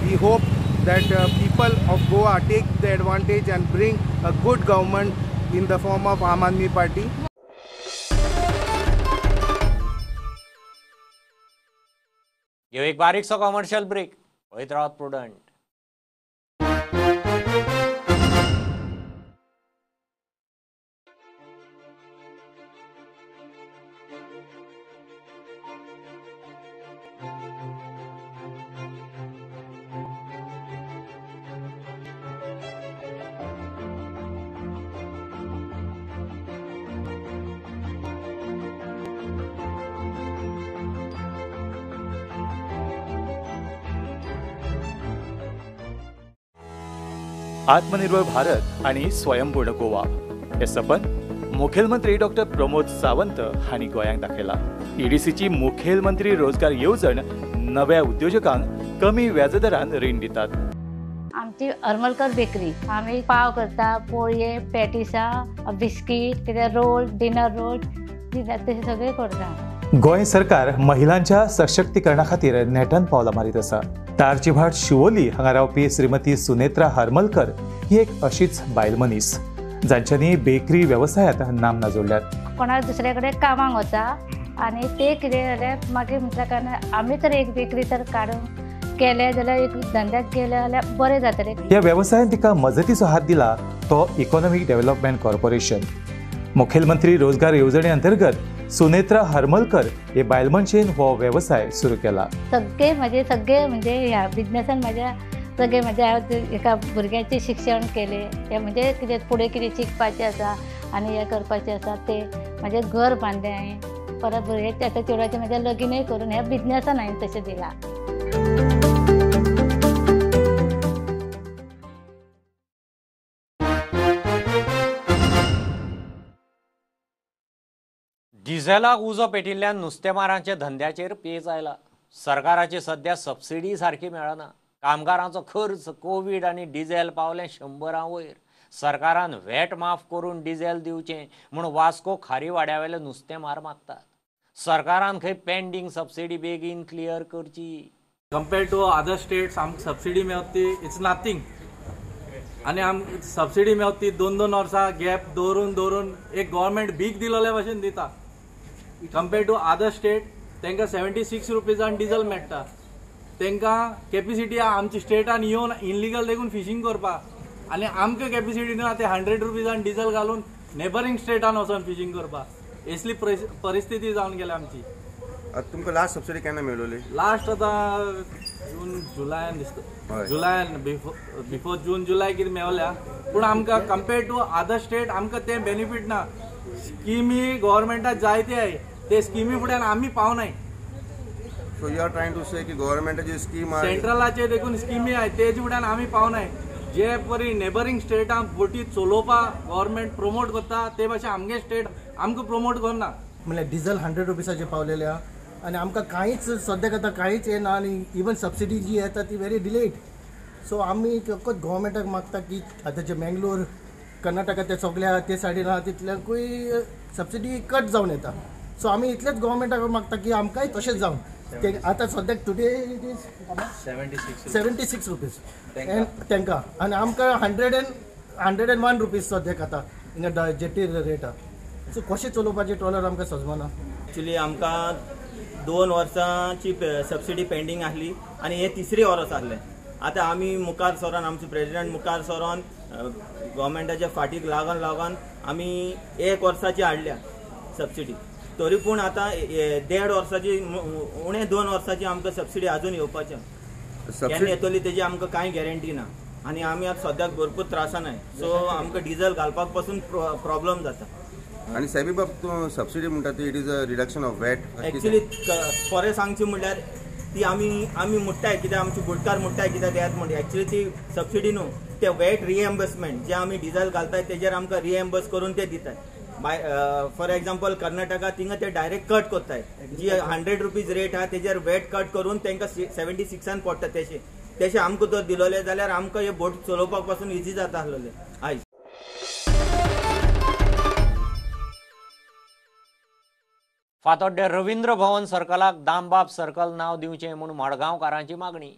we hope that people of Goa take the advantage and bring a good government in the form of Aam Aadmi Party. घेऊ एक बारीकसो commercial break. पळयत रावात prudent. आत्मनिर्भर भारत आणि स्वयंपूर्ण गोवा हे सपन मुखेलमंत्री डॉक्टर प्रमोद सावंत हांणी गोंयांक दाखयला. ईडीसीची मुखेलमंत्री रोजगार येवजण नव्या उद्योजकांक कमी व्याजदरान रीण दितात. आमची हरमलकर बेकरी, आमी पाव करता, पोळये, पॅटिसां, बिस्कीट, कितें रोल, डिनर रोल तशें सगळें करता. गोंय सरकार महिलांच्या सशक्तीकरणा खातीर नेटान पावलां मारीत आसा. तारचीभाट शिवोली हांगा रावपी श्रीमती सुनेत्रा हरमलकर ही एक अशीच बायल मनीस जांच्यांनी बेकरी वेवसायांत नामना जोडल्यात. कोणा दुसऱ्या कडेन कामाक वता आनी ते कितें जाल्यार मागीर म्हटल्या कारणान आमी तर एक बेकरी तर काडून केले जाल्यार एक धंद्याक गेले जाल्यार बरें जातलें. ह्या वेवसायान तिका मजतीचो हात दिला तो इकॉनॉमीक डेव्हलपमेंट कॉर्पोरेशन. मुखेलमंत्री रोजगार येवजणे अंतर्गत सुनेत्रा हरमलकर हे बायल मनशेन हो वेवसाय सुरू केला. सगळे म्हजे सगळे म्हणजे ह्या बिजनेसान म्हाज्या सगळे म्हज्या एका भुरग्याचें शिक्षण केलें, तें म्हणजे कितें फुडें कितें शिकपाचें आसा आनी हें करपाचें आसा तें म्हाजें घर बांदलें हांवें. परत भुरग्याचें आतां चेडवाचें म्हाजें लगीनय करून ह्या बिजनेसान हांवें तशें दिलां. डिझेलाक उजो पेटिल्ल्यान नुस्तेमारांच्या धंद्याचेर पेज आयला. सरकाराची सध्या सबसिडी सारकी मेळना. कामगारांचो खर्च, कोवीड आनी डिझेल पावलें 100 वयर. सरकारान व्हॅट माफ करून डिझेल दिवचें म्हूण वास्को खारीवाड्यावेले नुस्तेमार मागतात. सरकारान खंय पेंडींग सबसिडी बेगीन क्लियर करची. कंपेर्ड टू अदर स्टेट्स आमकां सबसिडी मेवता ती it's nothing. आनी आमकां सबसिडी मेवता ती 2-2 वर्सां गॅप दवरून दवरून एक गव्हर्मेंट भीक दिलोले भशेन दिता. कंपेर्ड टू अदर स्टेट तांकां 76 रुपीजान डिझल मेळटा. तांकां कॅपिसिटी आहा आमच्या स्टेटान येवन इनलिगल देखून फिशींग करपाक, आनी आमकां कॅपिसिटी ना ते 100 रुपीजान डिझल घालून नेबरींग स्टेटान वचोन फिशींग करपाक. असली परिस्थिती जावन गेल्या आमची. तुमकां लास्ट सबसिडी केन्ना मेळोली? लास्ट आतां जून जुलायान दिसता, जुलायान बिफोर जून जुलाय कितें मेवल्या. पूण आमकां कंपेर्ड टू अदर स्टेट आमकां तें बेनिफीट ना. स्किमी गव्हर्मेंटाक जायते आहाय, ते स्किमी फुड्यान आमी पावनाय. So you are trying to say की गव्हर्मेंटाची स्कीम आहा, सेंट्रलाचे देखून स्किमी आहाय, तेजे फुड्यान आमी पावनाय. जे परी नेबरींग स्टेटांक बोटी चलोवपाक गव्हर्मेंट प्रमोट करता ते भाशेन आमगे स्टेट आमकां प्रमोट करना. म्हणल्यार डिझल 100 रुपीसाचेर पावलेले आहा आनी आमकां कांयच सद्याक आतां कांयच येना आनी इवन सबसिडी जी येता ती व्हेरी डिलेड. सो आमी फकत गव्हर्मेंटाक मागता की आतां जे मेंगलोर कर्नाटका ते सगळे आहा ते सायडीन आहा तितल्याकूय सबसिडी कट जावन येता. सो आमी इतलेच गव्हर्मेंटाक मागता की आमकांय तशेंच जावन ते आतां सद्याक टुडे it is 76 rupees तांकां आनी आमकां 101 रुपीज सद्याक आतां हिंगा जेटी रेट आहा. सो कशें चलोवपाचें ट्रॉलर आमकां सजमना. एक्चुली आमकां 2 वर्सांची सबसिडी पेंडींग आसली आनी हे तिसरी वर्स आसलें. आतां आमी मुखार सरोन, आमचे प्रेजिडेंट मुखार सरोन गव्हर्मेंटाच्या फाटीक लागून लागून आमी 1 वर्साची हाडल्या सबसिडी. तरी पूण आतां 1.5 वर्साची उणे 2 वर्साची आमकां सबसिडी अजून येवपाची केन्ना येतली तेजी आमकां कांय गॅरंटी ना. आनी आमी आतां सद्याक भरपूर त्रासान आहाय. सो आमकां डिझल घालपाक पसून प्रॉब्लम जाता. आनी सायबी बाब, तूं सबसिडी म्हणटा ती it is a reduction of VAT. Actually खरें सांगचें म्हणल्यार ती आमी आमी मुट्टाय कित्याक आमची बोटकार मुट्टाय कित्याक दियात म्हणटा. एक्चुली ती सबसिडी न्हू, ते वॅट रिएम्बर्समेंट जे आमी डिझल घालताय तेजेर आमकां रिएम्बर्स करून ते दिताय. बाय फॉर एग्जाम्पल कर्नाटका थिंगा ते डायरेक्ट कट करताय. जी 100 रुपीज रेट आहा तेजेर वॅट कट करून तांकां 76 पडटा. तेशें तेशें आमकां जर दिलोले जाल्यार आमकां हे बोट चलोवपाक पासून इजी जाता आसलोले आयज. फातोड्डें रवींद्र भवन सर्कलाक दामबाब सर्कल नांव दिवचें म्हूण मडगांवकारांची मागणी.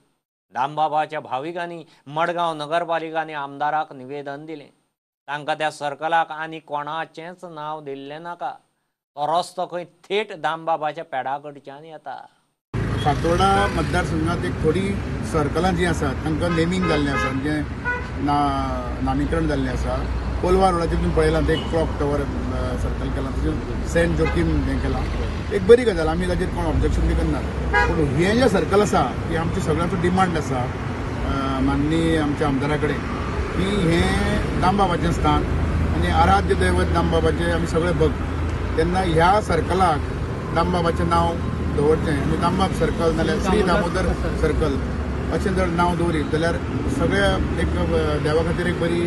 दामबाबाच्या भाविकांनी मडगांव नगरपालिका आनी आमदाराक निवेदन दिलें. तांकां त्या सर्कलाक आनी कोणाचेंच नांव दिल्लें नाका. तो रस्तो खंय थेट दामबाबाच्या पेडा कडच्यान येता. फातोर्डा मतदारसंघात एक थोडी सर्कलां जीं आसात तांकां नेमींग जाल्लें आसा, म्हणजे नामीकरण जाल्लें आसा. कोलवा रोडाचेर तुमी पळयलां ते एक क्लॉक टॉवर सर्कल केलां, तशेंच सेंट जोकीम हें केलां. एक बरी गजाल, आमी ताजेर कोण ऑब्जेक्शन बी करनात. पूण हें जें सर्कल आसा की आमचे सगळ्यांचो डिमांड आसा माननीय आमच्या आमदारा कडेन की हें दामबाबाचें स्थान आनी आराध्य दैवत दामबाबाचें आमी सगळे भक्त, तेन्ना ह्या सर्कलाक दामबाबाचें नांव दवरचें आनी दामबाब सर्कल नाल्यार श्री दामोदर सर्कल अशें जर नांव दवरीत जाल्यार सगळ्या एक देवा खातीर एक बरी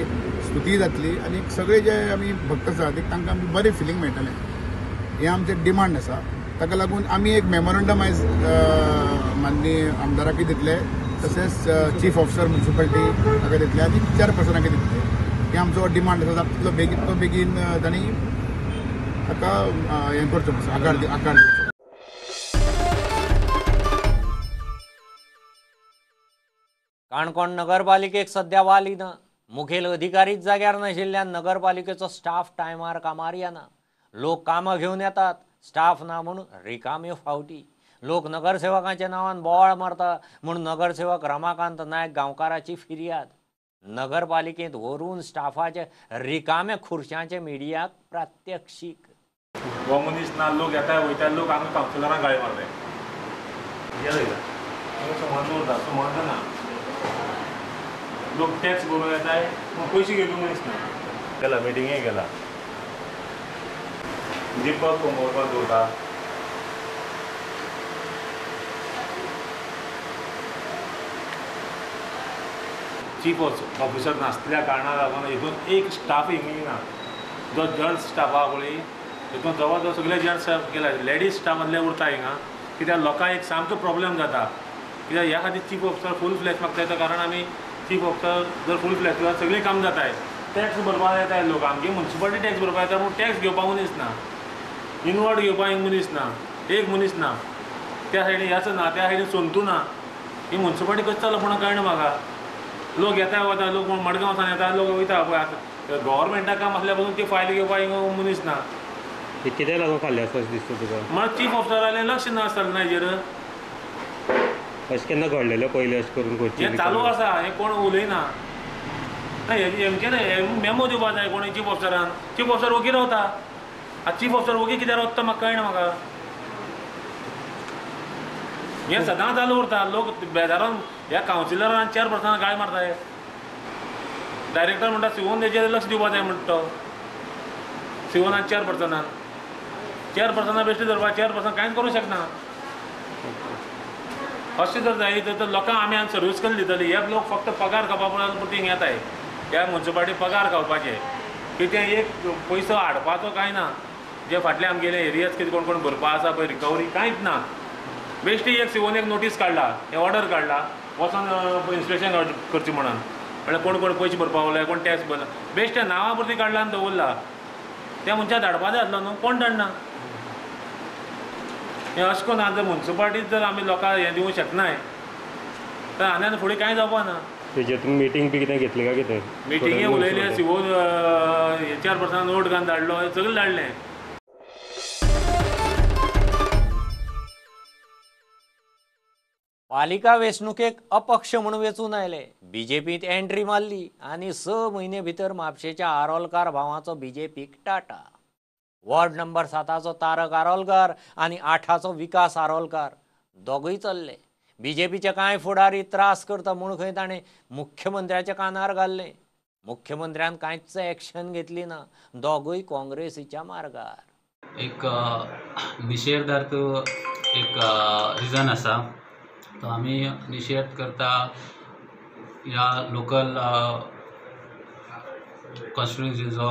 स्तुती जातली आनी सगळे जे आमी भक्त आसा ते तांकां बरें फिलींग मेळटलें. हें आमचें डिमांड आसा. ताका लागून आमी एक मेमोरंडम आयज माननीय आमदाराकूय दितले, तशेंच चीफ ऑफिसर म्युनिसिपालिटी ताका दितले आनी चेअरपर्सनाकूय दितले. हें आमचो डिमांड आसा. तितलो बेगीन तो बेगीन तांणी ताका हें करचो, आकार दिवचो. काणकोण नगरपालिकेक सध्या वाली ना. मुखेल अधिकारीच जाग्यार नाशिल्ल्यान नगरपालिकेचो स्टाफ टायमार कामार येना. लोक कामां घेवन येतात, स्टाफ ना म्हूण रिकाम्यो फावटी. लोक नगरसेवकांच्या नांवान बोवाळ मारता म्हूण नगरसेवक रमाकांत नायक गांवकाराची फिर्याद. नगरपालिकेंत व्हरून स्टाफाचे रिकाम्या खुर्च्यांचे मिडियाक प्रात्यक्षीक. हो मनीस ना, लोक येता वयता, लोक आमकां कावन्सिलरांक गाळी मारले. सुमन दवरता, सुमन ना, लोक टॅक्स भरून येताय पूण पयशे घेवपी मनीस ना. गेला मिटिंगेक गेला, दीपक कोंबोरपाक दवरता. चीफ ऑफिसर नासल्या कारणाक लागून हितून एक स्टाफ हिंगा ना. जो जड स्टाफ आहा पळय हितून जवळ जवळ सगळे जेंट्स स्टाफ गेला, लेडीज स्टाफ मदले उरता हिंगा. कित्याक लोकांक एक सामको प्रॉब्लेम जाता. कित्याक ह्या खातीर चीफ ऑफिसर फूल फ्लॅश मागता, कारण आमी चीफ ऑफिसर जर फूल फ्लॅश जाल्यार सगळीं काम जाताय. टॅक्स भरपाक येताय लोक, आमगे मुन्सिपालिटी टॅक्स भरपाक येता, पूण टॅक्स घेवपाक मनीस ना, इनवर्ड घेवपाक एक मनीस ना, एक मनीस ना, त्या सायडीन ह्याच ना, त्या सायडीन सोंतू ना. ही मुन्सिपालिटी कशी चलप म्हणून कळना म्हाका. लोक येता वता, लोक मडगांव सावन येता, लोक वयता. पळय आतां गव्हर्मेंटाक काम आसल्या पसून ती फायल घेवपाक हिंगा मनीस ना. कित्याक लागून खाल्लें आसा अशें दिसता तुका? म्हळ्यार चीफ ऑफिसरालें लक्ष ना आसता ना हेजेर. अशें केन्ना घडलेलें पयलीं अशें करून करचें? हें चालू आसा, हें कोण उलयना. ना हेंचें मेमो दिवपाक जाय कोणी चीफ ऑफिसरान. चीफ ऑफिसर ओगी रावता. आतां चीफ ऑफिसर ओगी कित्याक रावता म्हाका कळना म्हाका. हें सदां चालू उरता. लोक बेजारान ह्या कावन्सिलरान चेअरपर्सनाक गाळी मारताय. डायरेक्टर म्हणटा सिवोन तेजेर लक्ष दिवपाक जाय म्हणटा तो, सिवोन आनी चेअरपर्सनान. चेअरपर्सना बेश्टे धरपाक, चेअरपर्सन कांयच करूंक शकना. अशें जर जायत तर लोकांक आमी आनी सर्वीस करून दितली. हे लोक फक्त पगार खावपा पुरती हिंगा येताय, ह्या मुन्सिपालिटी पगार खावपाचे. कितें एक पयसो हाडपाचो कांय ना. जे फाटले आमगेले एरियाज कितें कोण कोण भरपा आसा पळय रिकवरी कांयच ना. बेश्टी एक सिवोन एक नोटीस काडला, हे ऑर्डर काडला, वचोन इन्स्पेक्शन करची म्हणून. म्हळ्यार कोण कोण पयशे भरपा उरले, कोण टॅक्स भरला, बेश्टे नांवा पुरती काडला आनी दवरला. त्या मनशाक धाडपा जाय आसलो न्हू, कोण धाडना. हें अशें करून आतां मुन्सिपालिटीत जर आमी लोकांक हें दिवंक शकनाय तर आनी आनी फुडें कांय जावपा ना. तेजेर तुमी मिटींग बी कितें घेतली काय कितें? मिटिंगे उलयले, सिवो चेअरपर्सनान नोट घालून धाडलो, सगळें धाडलें. पालिका वेंचणुकेक अपक्ष म्हूण वेंचून आयले, बीजेपींत एंट्री मारली आनी 6 म्हयने भितर म्हापशेच्या आरोलकार भावाचो बीजेपीक टाटा. वॉर्ड नंबर 7चो तारक आरोलकार आनी 8चो विकास आरोलकार दोगूय चल्ले. बीजेपीचे कांय फुडारी त्रास करता म्हूण खंय ताणें मुख्यमंत्र्याच्या कानार घाल्लें. मुख्यमंत्र्यान कांयच एक्शन घेतली ना. दोगूय काँग्रेसीच्या मार्गार. एक निशेधार्थ एक रिजन आसा, तो आमी निशेध करता ह्या लोकल कॉन्स्टिट्युएन्सीचो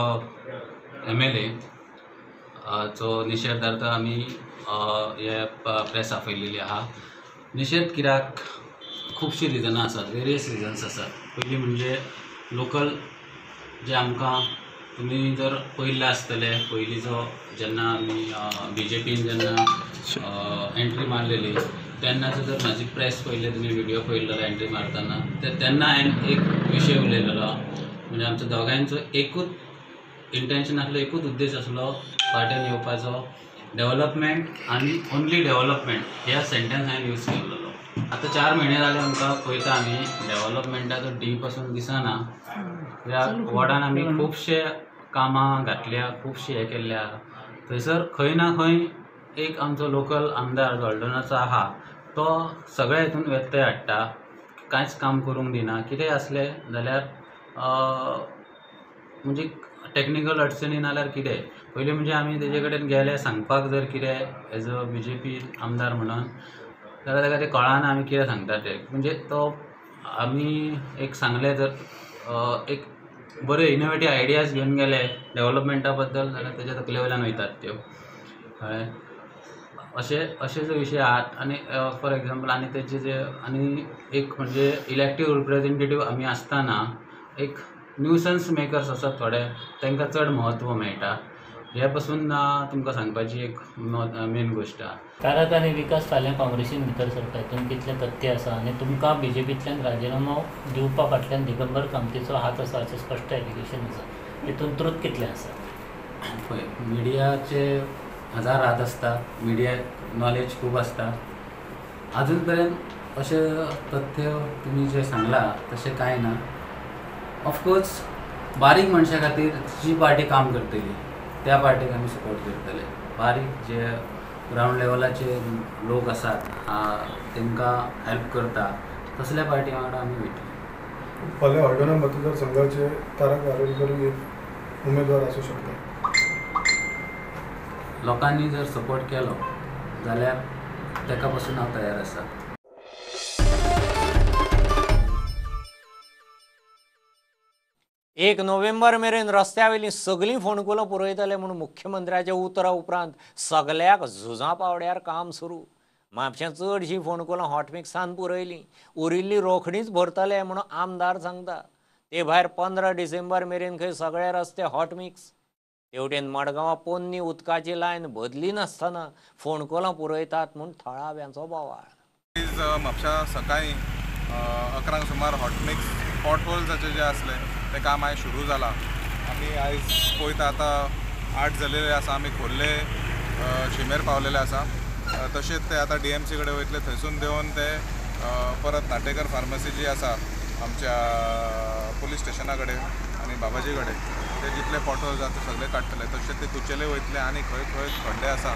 MLA चो निशेधार्थ आमी हे प्रेस आपयलेली आहा. निशेध कित्याक खुबशीं रिजनां आसात, वेरियस रिजन्स आसात. पयलीं म्हणजे लोकल जे आमकां तुमी जर पळयल्लें आसतलें, पयलींचो जेन्ना आमी BJPन जेन्ना एंट्री मारलेली तेन्नाचो जर म्हाजी प्रेस पळयल्ले, तुमी व्हिडियो पळयल्लो एंट्री मारतना, तेन्ना हांवें एक विशय उलयलेलो. म्हणजे आमचो दोगांयचो एकूच इंटेन्शन आसलो, एकूच उद्देश आसलो पार्ट्यान येवपाचो, डेवलपमेंट आनी ओनली डेवलपमेंट ह्या सेंटेन्स हांवें यूज केल्लो. आतां 4 म्हयने जाले आमकां पळयता आमी डेवलपमेंटाचो डी पासून दिसना. ह्या वॉर्डान आमी खुबशे कामां घातल्या, खुबशे हें केल्ले आहा. थंयसर खंय ना खंय एक आमचो लोकल आमदार गोल्डनाचो आहा, तो सगळ्या हितून व्यत्यय हाडटा, कांयच काम करूंक दिना. कितेंय आसलें जाल्यार म्हणजे टॅक्निकल अडचणी नाल्यार कितें, पयलीं म्हणजे आमी तेजे कडेन गेले सांगपाक जर कितें एज अ BJP आमदार म्हणून, जाल्यार ताका तें कळना आमी कितें सांगता तें. म्हणजे तो आमी एक सांगलें जर एक बरे इनोवेटीव आयडियाज घेवन गेले डेवलपमेंटा बद्दल जाल्यार तेज्या तकले वयल्यान वयतात त्यो. कळ्ळें? अशे अशे जे विशय आहात. आनी फॉर एग्जाम्पल आनी तेजे जे आनी एक म्हणजे इलेक्टीव रिप्रेजेंटेटीव आमी आसतना एक न्यूसन्स मेकर्स आसात थोडे, तांकां चड म्हत्व मेळटा. हे पासून तुमकां सांगपाची एक मेन गोश्ट आहा. तारक आनी विकास फाल्यां काँग्रेसीन भितर सरता, हितून कितलें तथ्य आसा आनी तुमकां बीजेपींतल्यान राजिनामो दिवपा फाटल्यान दिगंबर कामतीचो हात आसा अशें स्पश्ट एलिगेशन आसा, हितून ट्रूथ कितलें आसा? पळय, मिडियाचे हजार हात आसता, मिडियाक नॉलेज खूब आसता. आजून पर्यंत अशें तथ्य तुमी जें सांगलां तशें कांय ना. ऑफकोर्स बारीक मनशां खातीर जी पार्टी काम करतली त्या पार्टीक आमी सपोर्ट करतले. बारीक जे ग्रावंड लेवलाचे लोक आसात तांकां हेल्प करता तसल्या पार्टी वांगडा आमी वयतले. फाल्यां हळदोणा मतदारसंघाचे तारक आरोलकर एक उमेदवार आसूं शकता. लोकांनी जर सपोर्ट केलो जाल्यार ताका पसून हांव तयार आसा. 1 नोव्हेंबर मेरेन रस्त्यावेलीं सगळीं फोंडकुलां पुरयतले म्हूण मुख्यमंत्र्याच्या उतरा उपरांत सगल्याक झुजां पावड्यार काम सुरू. म्हापशां चडशीं फोंडकुलां हॉटमिक्सान पुरयलीं, उरिल्लीं रोखडींच भरतले म्हूण आमदार सांगता. ते भायर 15 डिसेंबर मेरेन खंय सगळे रस्ते हॉटमिक्स. तेवटेन मडगांवां पोन्नी उदकाची लायन बदली नासतना फोंडकुलां पुरयतात म्हूण थळाव्यांचो बोवाळ. म्हापशा सकाळी 11 सुमार हॉटमिक्स पॉटहोल्साचे जे आसले ते काम आयज सुरू जाला. आमी आयज पळयता आतां 8 जालेले आसा, आमी खोर्ले शिमेर पावलेले आसा. तशेंच ते आतां डीएमसी कडेन वयतले, थंयसून देंवन ते परत नाटेकर फार्मसी जी आसा आमच्या पुलीस स्टेशना कडेन आनी बाबाजी कडेन ते जितले पॉटहोल्स आसा ते सगळे काडटले. तशेंच ते कुचेले वयतले आनी खंय खंय खड्डे आसा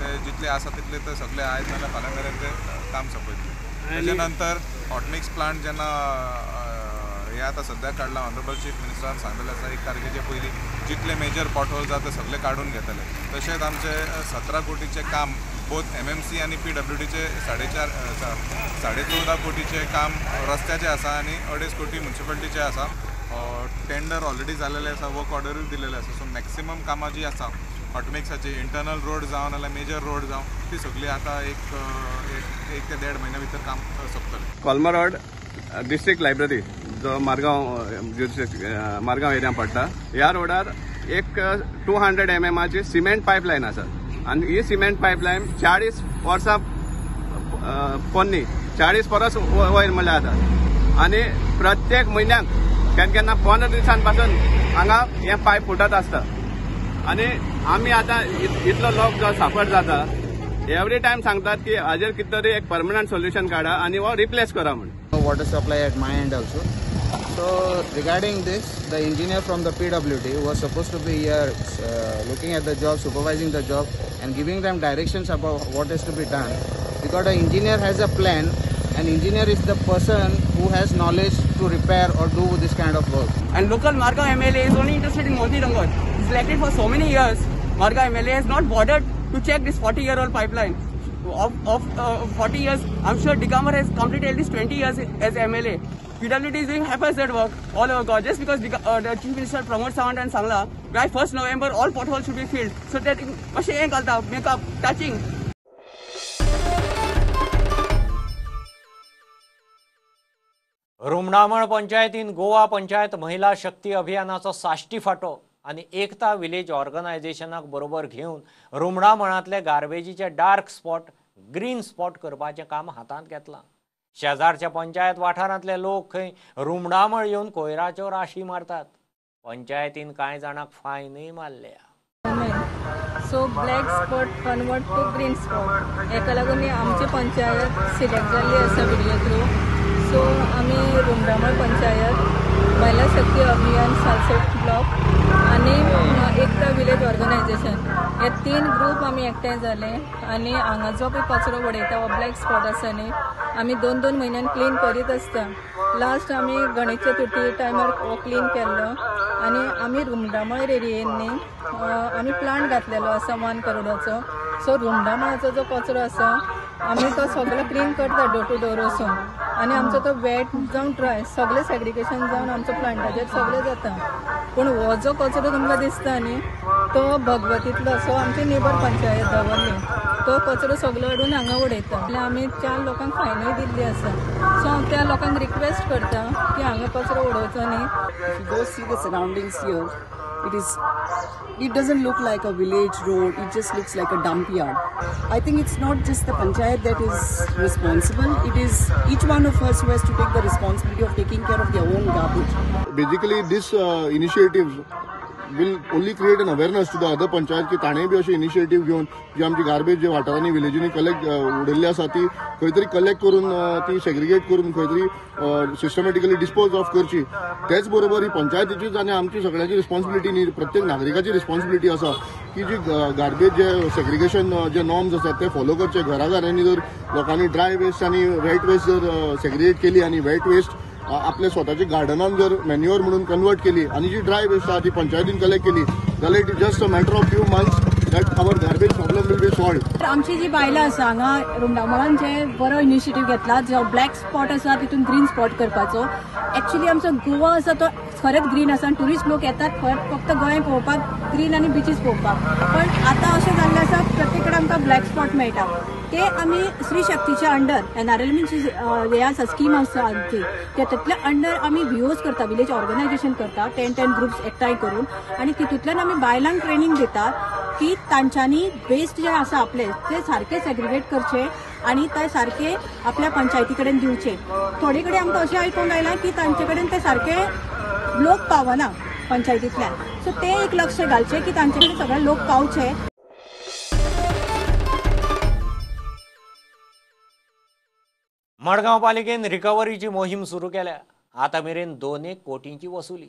ते जितले आसा तितले ते सगळे आयज नाल्यार फाल्यां मेरेन ते काम सोंपयतले. तेजे नंतर हॉटमिक्स प्लांट जेन्ना हे आतां सद्याक काडला, ऑनरेबल चीफ मिनिस्टरान सांगलेलें आसा 1 तारखेचे पयलीं जितले मेजर पॉटहोल्स आसा ते सगळे काडून घेतले. तशेंच आमचे 17 कोटीचें काम बोथ MMC आनी PWDचे 14.5 कोटीचें काम रस्त्याचें आसा आनी 2.5 कोटी म्युनिसिपालिटीचें आसा. टेंडर ऑलरेडी जालेलें आसा, वर्क ऑर्डरूय दिलेलें आसा. सो मॅक्सिमम कामां जीं आसा हॉटमिक्साची, इंटरनल रोड जावं नाल्यार मेजर रोड जावं, ती सगळी आतां एक ते 1.5 म्हयन्या भितर काम सोंपतलें. कोलमा रोड डिस्ट्रिक्ट लायब्ररी जो मारगांव मारगांव एरिया पडटा, ह्या रोडार एक 200 mm सिमेंट पायपलायन आसा आनी ही सिमेंट पायपलायन 40 वर्सां पोन्नी, 40 परस वयर म्हणल्यार जाता. आनी प्रत्येक म्हयन्याक केन्ना केन्ना 15 दिसां पासून हांगा हे पायप फुटत आसता आनी आमी आतां इतलो लोक जो साफर जाता, एवरी टायम सांगतात की हाजेर कितें तरी एक परमनंट सोल्युशन काडा आनी हो रिप्लेस करा म्हूण. Water supply at my end also. So regarding this, the engineer from the PWD was supposed to be here looking at the job, supervising the job and giving them directions about what is to be done. Because the engineer has a plan and engineer is the person who has knowledge to repair or do this kind of work. And local Margao MLA is only interested in Moti Dongor. He's elected for so many years. Margao MLA has not bothered to check this 40-year-old pipeline. Of 40 years, I'm sure Digambar has completed at least 20 years as MLA. PWD is doing haphazard work all over God. Just because the Chief Minister Pramod Sawant and Sangla, by 1st November all potholes should be filled. So that makeup, touching. Rumdamol पंचायतीन गोवा पंचायत महिला शक्ती अभियानाचो साश्टी फांटो आनी एकता village ऑर्गनायझेशनाक बरोबर घेवन रुमडामळांतले गार्बेजीचे dark spot green spot करपाचें काम हातांत घेतलां. शेजारच्या पंचायत वाठारांतले लोक खंय रुमडामळ येवन कोयराच्यो राशी मारतात. पंचायतीन कांय जाणांक फायनूय मारल्या. So black spot convert to green spot हेका लागून आमची पंचायत सिलेक्ट जाल्ली आसा व्हिडियो थ्रू. सो आमी रुमडामळ पंचायत महिला शक्ती अभियान सालसेट ब्लॉक आनी एकता विलेज ऑर्गनायझेशन हे 3 ग्रूप आमी एकठांय जाले आनी हांगा जो पळय कचरो उडयता हो ब्लॅक स्पॉट आसा न्ही, आमी 2-2 म्हयन्यान क्लीन करीत आसता. लास्ट आमी गणेश चतुर्थी टायमार हो क्लीन केल्लो आनी आमी रुमडामळ एरियेन न्ही आमी प्लांट घातलेलो आसा 1 करोडाचो. सो रुमडामळाचो जो कचरो आसा आमी तो सगळो क्लीन करता डोर टू डोर वचून आनी आमचो तो वेट जावन ड्राय सगळें सेग्रिगेशन जावन आमचो प्लांटाचेर सगळें जाता. पूण हो जो कचरो तुमकां दिसता न्ही तो भगवतींतलो, सो आमची नेबर पंचायत दवर्ली, तो कचरो सगळो हाडून हांगा उडयता. जाल्यार आमी 4 लोकांक फायनूय दिल्ली आसा. सो हांव त्या लोकांक रिक्वेस्ट करता की हांगा कचरो उडोवचो न्ही. If you go see the surroundings here, it doesn't look like a village road, it just looks like a dump yard. I think it's not just the panchayat that is responsible, it is each one of us who has to take the responsibility of taking care of their own garbage. Basically, this initiative will only create an awareness to the other panchayat की ताणें बी अशें initiative घेवन जी आमची garbage जे वाठारांनी विलेजींनी collect उडयल्ली आसा ती खंय तरी कलेक्ट करून ती सेग्रिगेट करून खंय तरी सिस्टमॅटिकली डिस्पोज ऑफ करची. तेच बरोबर ही पंचायतीचीच आनी आमची सगळ्यांची रिस्पॉन्सिबिलिटी न्ही, प्रत्येक नागरिकाची रिस्पॉन्सिबिलिटी आसा की जी गार्बेज जे सेग्रिगेशन जे नॉर्म्स आसात ते फॉलो करचे. घराघरांनी जर लोकांनी ड्राय वेस्ट आनी वेट वेस्ट जर सेग्रिगेट केली आनी वेट वेस्ट आपल्या स्वताच्या गार्डनान जर मॅन्युअर म्हणून कन्वर्ट केली आनी जी ड्राय वेस्ट आहा ती पंचायतीन कलेक्ट केली जाल्यार it is just a matter of few months that our garbage problem will be solved. आमची जी बायलां आसा हांगा रुमडामळान जे बरो इनिशिएटीव घेतला, जो ब्लॅक स्पॉट आसा तितून ग्रीन स्पॉट करपाचो. एक्चुअली आमचो गोवा आसा तो खरेंच ग्रीन आसा आनी ट्युरिस्ट लोक येतात फक्त गोंय पळोवपाक, ग्रीन आनी बिचीस पळोवपाक. पण आतां अशें जाल्लें आसा प्रत्येक कडेन आमकां ब्लॅक स्पॉट मेळटा. ते आमी स्त्री शक्तीच्या अंडर एनआरएलएमची हे आसा स्कीम आसा आमची, तेतूंतल्या अंडर आमी व्हीओज करता, विलेज ऑर्गनायझेशन करता, 10-10 ग्रुप्स एकठांय करून, आनी तितूंतल्यान आमी बायलांक ट्रेनींग दितात की तांच्यांनी वेस्ट जे आसा आपले ते सारके सेग्रिगेट करचे आनी ते सारके आपल्या पंचायती कडेन दिवचे. थोडे कडेन आमकां अशें आयकूंक आयलां की तांचे कडेन ते सारके लोक पावना पंचायतींतल्यान, सो ते एक लक्ष घालचें की तांचे कडेन सगळे लोक पावचे. मडगांव पालिकेन रिकव्हरीची मोहीम सुरू केल्या. आतां मेरेन 2 कोटींची वसुली.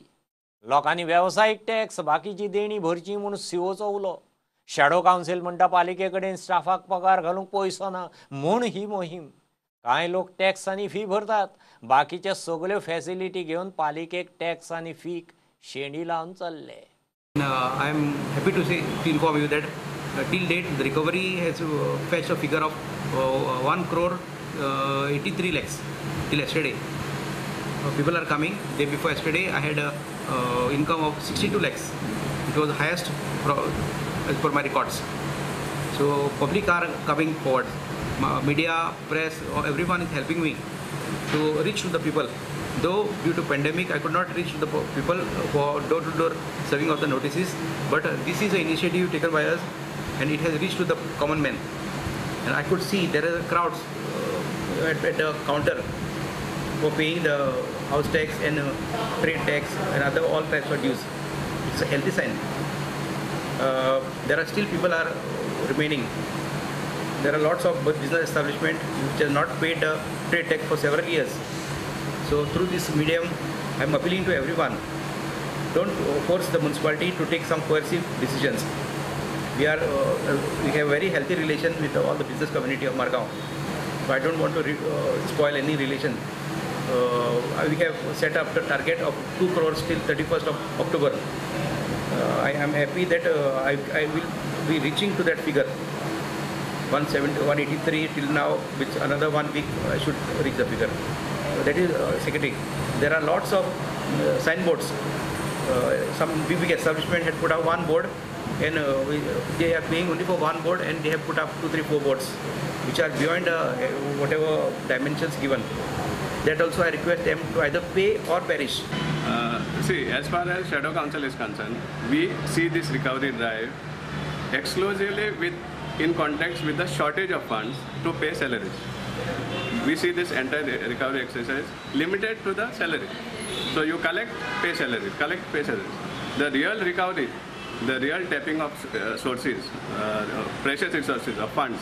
लोकांनी वेवसायीक टॅक्स बाकीची देणी भरची म्हूण सीओचो उलो. शॅडो कावन्सील म्हणटा पालिके कडेन स्टाफाक पगार घालूंक पयसो ना म्हूण ही मोहीम. कांय लोक टॅक्स आनी फी भरतात, बाकीचे सगळ्यो फॅसिलिटी घेवन पालिकेक टॅक्स आनी फीक शेंडी लावन चल्ले. I am happy to say to inform you that till date the recovery has fetched a figure of 1 crore 83 lakhs till yesterday. People are coming. Day before yesterday I had a income of 62 lakhs. It was the highest as per my records. So public are coming forward. Media, press, everyone is helping me to reach to the people. Though due to pandemic I could not reach to the people for door-to-door serving of the notices, but this is an initiative taken by us and it has reached to the common man. And I could see there are crowds at the counter for paying the house tax and trade tax and other all types of dues. It's a healthy sign. There are still people are remaining. There are lots of business establishment which has not paid the trade tax for several years. So through this medium, I am appealing to everyone. Don't force the municipality to take some coercive decisions. We have very healthy relation with all the business community of Margao. So I don't want to spoil any relation. We have set up the target of 2 crores till 31st of October. I am happy that I will be reaching to that figure. 183 till now, with another 1 week I should reach the figure. That is secondary. There are lots of signboards. Some big establishment had put up one board, and they are paying only for one board, and they have put up 2, 3, 4 boards, which are beyond whatever dimensions given. That also I request them to either pay or perish. See, as far as Shadow Council is concerned, we see this recovery drive exclusively in context with the shortage of funds to pay salaries. We see this entire recovery exercise limited to the salary. So you collect, pay salary, collect, pay salaries. The real recovery, the real tapping of sources, precious resources of funds,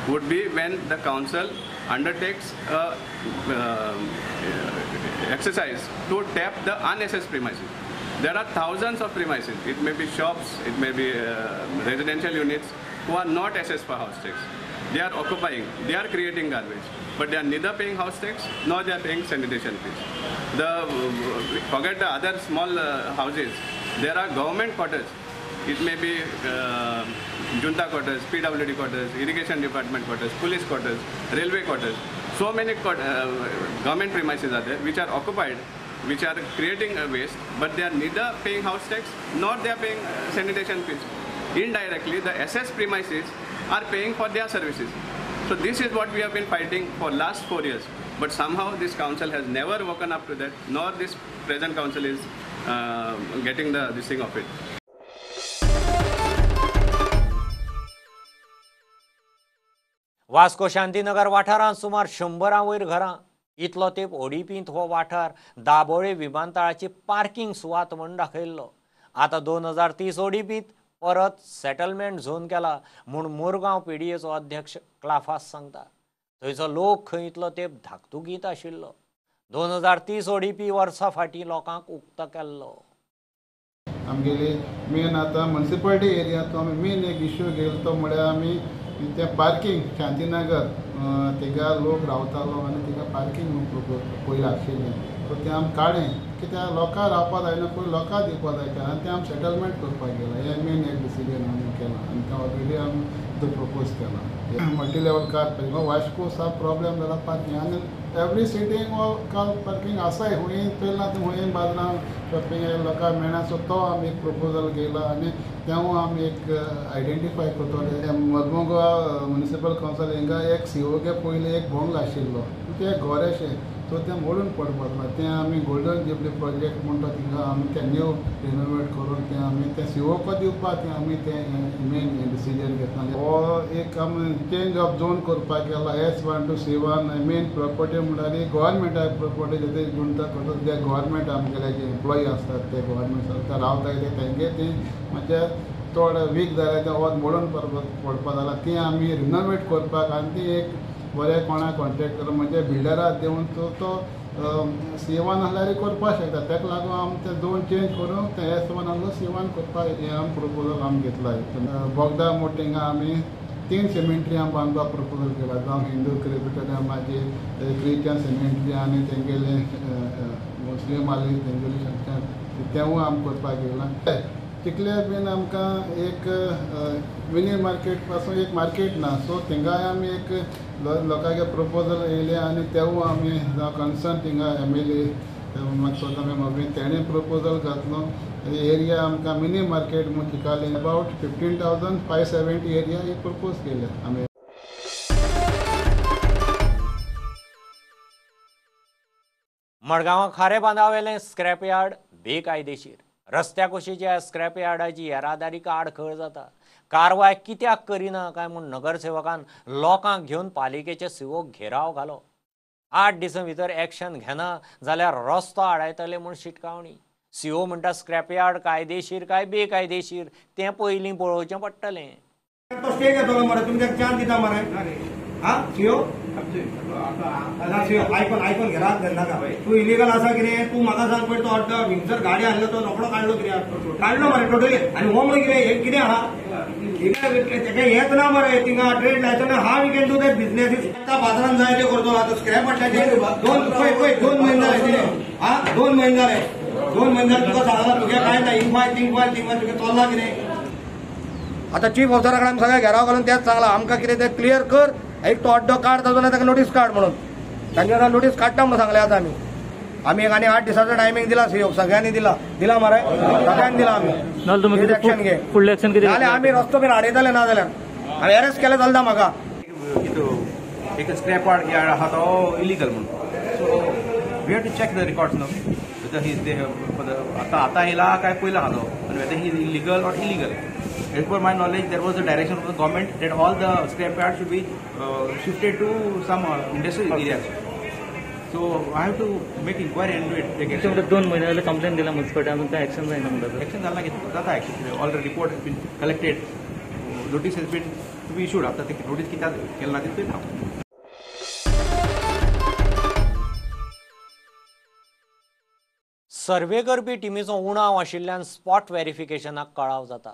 would be when the council undertakes a exercise to tap the unassessed premises. There are thousands of premises. It may be shops, it may be residential units who are not assessed for house tax. They are occupying, they are creating garbage, but they are neither paying house tax nor they are paying sanitation fees. Forget the other small houses. There are government quarters. It may be Junta quarters, PWD quarters, irrigation department quarters, police quarters, railway quarters. So many government premises are there which are occupied, which are creating a waste, but they are neither paying house tax nor they are paying sanitation fees. Indirectly, the assessed premises are paying for their services. So this is what we have been fighting for last 4 years. But somehow this council has never woken up to that, nor this present council is getting this thing of it. Vasco Shantinagar वाठारांत सुमार 100 वयर घरां. इतलो तेंप ओडीपींत हो वाठार Dabolim विमानतळाची parking सुवात म्हूण दाखयल्लो. आतां 2030 ओडीपींत परत सेटलमेंट झोन केला म्हूण मुरगांव पीडीएचो अध्यक्ष क्लाफास सांगता. थंयचो लोक खंय इतलो तेंप धाकतुकींत आशिल्लो. 2030 ओडीपी वर्सा फाटीं लोकांक उक्तो केल्लो. आमगेली मेन आतां मुन्सिपालिटी एरिया तो आमी मेन एक इश्यू घेयलो तो म्हळ्यार आमी तें पार्किंग शांतीनगर थिंगा लोक रावतालो आनी थिंगा पार्किंग पयलीं आशिल्लें, सो तें आमी काडलें कित्याक लोकांक रावपाक जायना, पयलीं लोकांक दिवपाक जाय आनी तें आमी सेटलमेंट करपाक गेलां. हें मेन एक डिसिजन आमी केलां आनी तें ऑलरेडी आमी तो प्रपोज केलां. Multi level car parking Vasco साप प्रॉब्लेम जाला पार्किंग आनी एवरी सिटींग हो कार पार्किंग आसाय हुंय चोयला हुंय बाजारान शॉपिंग लोकांक मेळना. सो तो आमी एक प्रपोजल केला आनी तेवूय आमी एक आयडेंटिफाय करतले. मजमू गोवा म्युनिसिपल कावन्सिल हिंगा एक सीओ के पयलीं एक बंगलो आशिल्लो, तें घर अशें, सो तें मोडून पडपाक तें आमी गोल्डन जुबली प्रोजेक्ट म्हणटा थिंगा आमी तें न्यू रिनोवेट करून तें आमी तें सीओक दिवपाक तें आमी तें मेन डिसिजन घेतला. हो एक आमी चेंज ऑफ झोन करपाक गेला S1 to C1. Main property म्हणल्यार गव्हर्मेंटा प्रॉपर्टी जेते गुंता करता जे गव्हर्मेंट आमगेले जे एम्प्लॉई आसतात ते गव्हर्मेंट सरकार रावता कितें तेंगे ती मातशें चड वीक जाल्यार तें वत मोडून पडपा जाल्यार ती आमी रिनोवेट करपाक आनी ती एक बरें कोणा कॉन्ट्रॅक्टर म्हणजे बिल्डराक दिवन तो C1 आसल्यार करपाक शकता. ताका लागून आमी ते झोन चेंज करून ते S1 आसलो C1 करपाक हें आमी प्रपोजल आमी घेतला. बोगदा मोटिंगा आमी 3 सिमेंट्री आमी बांदपाक प्रपोजल केला, जावं हिंदू क्रिस्पिटल मागीर क्रिश्चन सिमेंट्री आनी तेंगेले मुस्लीम आली तेंगेले शमशान तेवूय आमी करपाक गेला. चिखले बीन आमकां एक मिनी मार्केट पासून एक मार्केट ना, सो थिंगाय आमी एक लोकांचे प्रपोजल येयले आनी तेवूय आमी जावं कन्सर्न थिंगा MLA स्वता मागीर तेणें प्रपोजल घातलो एरिया आमकां मिनी मार्केट म्हूण चिकाले अबावट 15,570 एरिया एक प्रपोज केले आमी. मडगांवां खारे बांदावेलें स्क्रॅप यार्ड बेकायदेशीर. रस्त्या कुशीच्या स्क्रॅप यार्डाची येरादारीक आडखळ जाता. कारवाय कित्याक करिना काय म्हूण नगरसेवकान लोकांक घेवन पालिकेचे सीओक घेराव घालो. 8 दिसां भितर एक्शन घेना जाल्यार रस्तो आडायतले म्हूण शिटकावणी. सीओ म्हणटा स्क्रॅप यार्ड कायदेशीर काय बेकायदेशीर तें पयलीं पळोवचें पडटलें. तो स्टे घेतलो मरे तुमच्या चान्स दिता मरे. हा सीओ आयकोन आयकोन घेरात नाका तूं इलिगल आसा कितें तूं म्हाका सांग पळय. तो अड्डो हिंगसर गाडी हाडलो तो रोकडो काडलो कित्याक काडलो मरे टोटली. आनी हो म्हणून कितें हें कितें आहा तेका हेंच ना मरे थिंगा ट्रेड लायसन्स हा we can do that business. आतां बाजारान जाय ते करतो. आतां स्क्रॅप हाडल्याचे दोन पळय पळय 2 म्हयने जाले कितें हा 2 म्हयने जाले 2 म्हयने जाले तुका सांगला तुगे कांय ना इनक्वायरी तिनक्वायरी तिनक्वायरी तुगे चल्ला कितें. आतां चीफ ऑफिसरा कडेन सगळें घेराव घालून तेंच सांगलां आमकां कितें तें क्लियर कर. एक तो अड्डो काड ताजो ना ताका नोटीस काड म्हणून तांच्या नोटीस काडटा म्हणून सांगलें. आतां आमी आमी एक आनी 8 दिसाचो टायमींग दिला सीओक सगळ्यांनी दिला दिला मरे सगळ्यांनी दिला आमी एक्शन घे फुडलें एक्शन कितें जाल्यार आमी रस्तो बीन आडयतले ना जाल्यार आमी अरेस्ट केलें चलता म्हाका. एक स्क्रॅप यार्ड आहा तो इलिगल म्हणून so we have to check the records न्हू whether he is आतां आतां येयला काय पयलो आहा तो आनी whether he is illegal or illegal. As per my knowledge, there was a direction from the government that all the scrap yards should be shifted to some industrial areas. So I have to make inquiry and do it. Take action. 2 महिने जाले complain दिला municipality अजून काय action जायना म्हणटा. Action जाला कितें जाता action. Already report has been collected, notice has been to be issued. आतां ते नोटीस कित्याक केलें ना तें पळयता. सर्वे करपी टिमीचो उणाव आशिल्ल्यान स्पॉट व्हेरिफिकेशनाक कळाव जाता.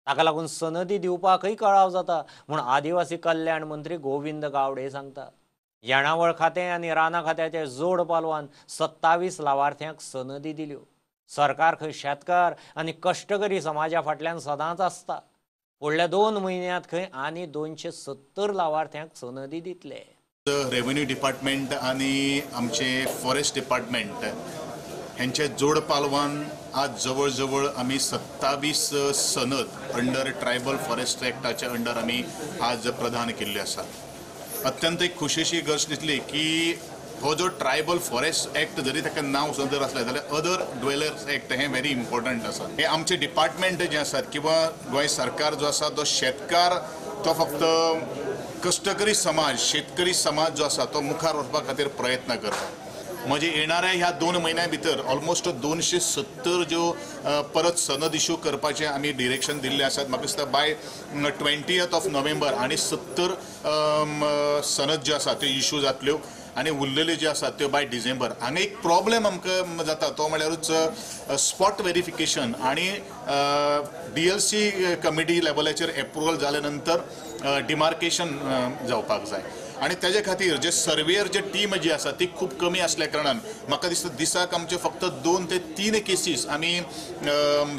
ताका लागून सनदी दिवपाकय कळाव जाता म्हूण आदिवासी कल्याण मंत्री गोविंद गावडे सांगता. येणावळ खातें आनी रानां खात्याचे जोड पालवान 27 लावार्थ्यांक सनदी दिल्यो. सरकार खंय शेतकार आनी कश्टकरी समाजा फाटल्यान सदांच आसता. फुडल्या 2 म्हयन्यांत खंय आनी 270 लावार्थ्यांक सनदी दितले. रेव्हेन्यू डिपार्टमेंट आनी आमचे फॉरेस्ट डिपार्टमेंट हेंचे जोड पालवान आज जवळ जवळ आमी 27 सनद अंडर ट्रायबल फॉरेस्ट ॲक्टाच्या अंडर आमी आज प्रदान केल्ले आसात. अत्यंत एक खुशीची गोश्ट दिसली की हो जो ट्रायबल फॉरेस्ट ॲक्ट जरी ताका नांव जर आसलें जाल्यार अदर ड्वेलर्स ॲक्ट हें व्हेरी इम्पॉर्टंट आसा. हे आमचे डिपार्टमेंट जे आसात किंवा गोंय सरकार जो आसा तो शेतकार तो फक्त कश्टकरी समाज शेतकरी समाज जो आसा तो मुखार वचपा खातीर प्रयत्न करता. म्हणजे येणाऱ्या ह्या 2 म्हयन्या भितर ऑलमोस्ट 270 ज्यो परत सनद इशू करपाचें आमी डिरेक्शन दिल्लें आसात. म्हाका दिसता बाय 20th of November आनी 70 सनद ज्यो आसा त्यो इशू जातल्यो आनी उरलेल्यो ज्यो आसात त्यो बाय डिसेंबर. हांगा एक प्रॉब्लेम आमकां जाता तो म्हळ्यारूच स्पॉट वेरिफिकेशन आनी DLC committee लेवलाचेर एप्रुवल जाल्या नंतर डिमार्केशन जावपाक जाय आनी तेजे खातीर जे सर्वेयर जे टीम जी आसा ती खूब कमी आसल्या कारणान म्हाका दिसता दिसाक आमचे फक्त 2 ते 3 केसीस आमी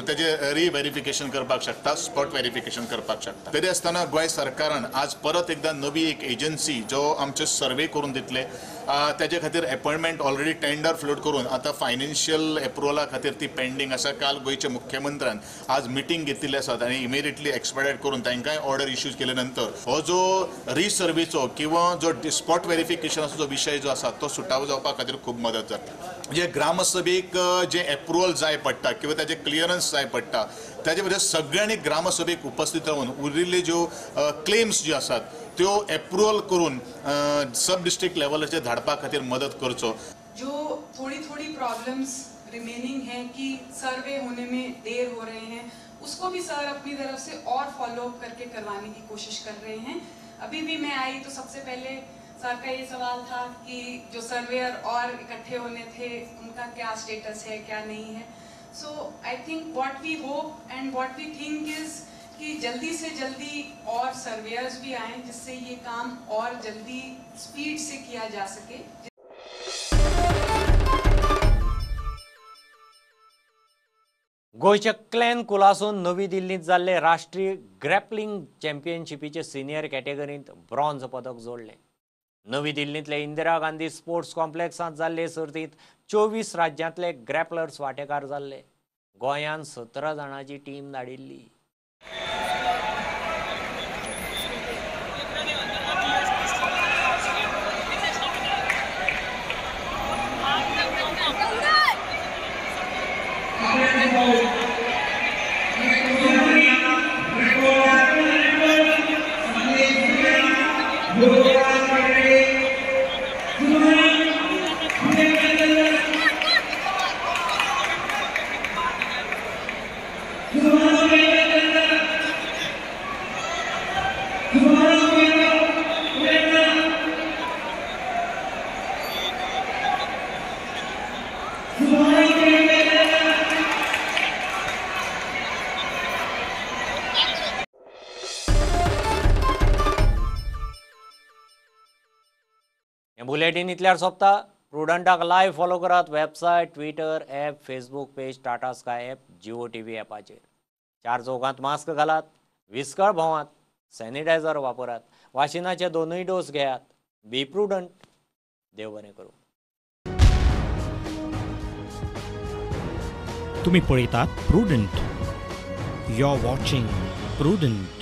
तेजे रिव्हेरिफिकेशन करपाक शकता, स्पॉट व्हेरिफिकेशन करपाक शकता। तरी आसतना गोंय सरकारान आज परत एकदा नवी एक एजन्सी जो आमचे सर्वे करून दितले तेजे खातीर अपॉइंटमेंट ऑलरेडी टेंडर फ्लोट करून आतां फायनान्शियल एप्रुवला खातीर ती पेंडींग आसा। काल गोंयच्या मुख्यमंत्र्यान आज मिटींग घेतिल्ली आसात आनी इमिडिएटली एक्सपेडायट करून तांकांय ऑर्डर इश्यू केले नंतर हो जो रिसर्वेचो किंवा जो स्पॉट व्हेरिफिकेशनाचो जो विशय जो आसा तो सुटावो जावपा खातीर खूब मदत जाता। जे ग्रामसभेक जे एप्रुवल जाय पडटा किंवा ताजे क्लियरन्स जाय पडटा ताजे बद्दल सगळ्यांनी ग्रामसभेक उपस्थित रावन उरिल्ले ज्यो क्लेम्स ज्यो आसात त्यो एप्रुवल करून सब डिस्ट्रिक्ट लेवलाचेर धाडपा खातीर मदत करचो। जो थोड़ी थोड़ी प्रॉब्लम्स रिमेनिंग है कि सर्वे होने में देर हो रहे हैं, उसको भी सर अपनी तरफ से और फॉलोअप करके करवाने की कोशिश कर रहे हैं। अभी भी मैं आई तो सबसे पहले सर का ये सवाल था कि जो सर्वेयर और इकट्ठे होने थे उनका क्या स्टेटस है, क्या नहीं है। So I think what we hope and what we think is कि जल्दी से जल्दी और सर्वेयर्स भी आएँ जिससे ये काम और जल्दी स्पीड से किया जा सके। गोंयच्या क्लॅन कुलासून नवी दिल्लींत जाल्ले राष्ट्रीय ग्रॅपलिंग चॅम्पियनशिपीचे सिनियर कॅटेगरींत ब्रॉन्झ पदक जोडलें। नवी दिल्लींतले इंदिरा गांधी स्पोर्ट्स कॉम्प्लेक्सांत जाल्ले सर्तींत 24 राज्यांतले ग्रॅपलर्स वांटेकार जाल्ले। गोंयान 17 जाणांची टीम धाडिल्ली। बुलेटीन इतल्यार सोंपता। प्रुडंटाक लायव्ह फॉलो करात website, Twitter, app, Facebook page, Tata Sky app, Jio TV ॲपाचेर। 4 चौगांत मास्क घालात, विस्कळ भोंवात, सॅनिटायझर वापरात, वाशिनाचे 2 डोस घेयात। Be prudent. देव बरें करूं। तुम्ही पळयतात Prudent. You are watching Prudent.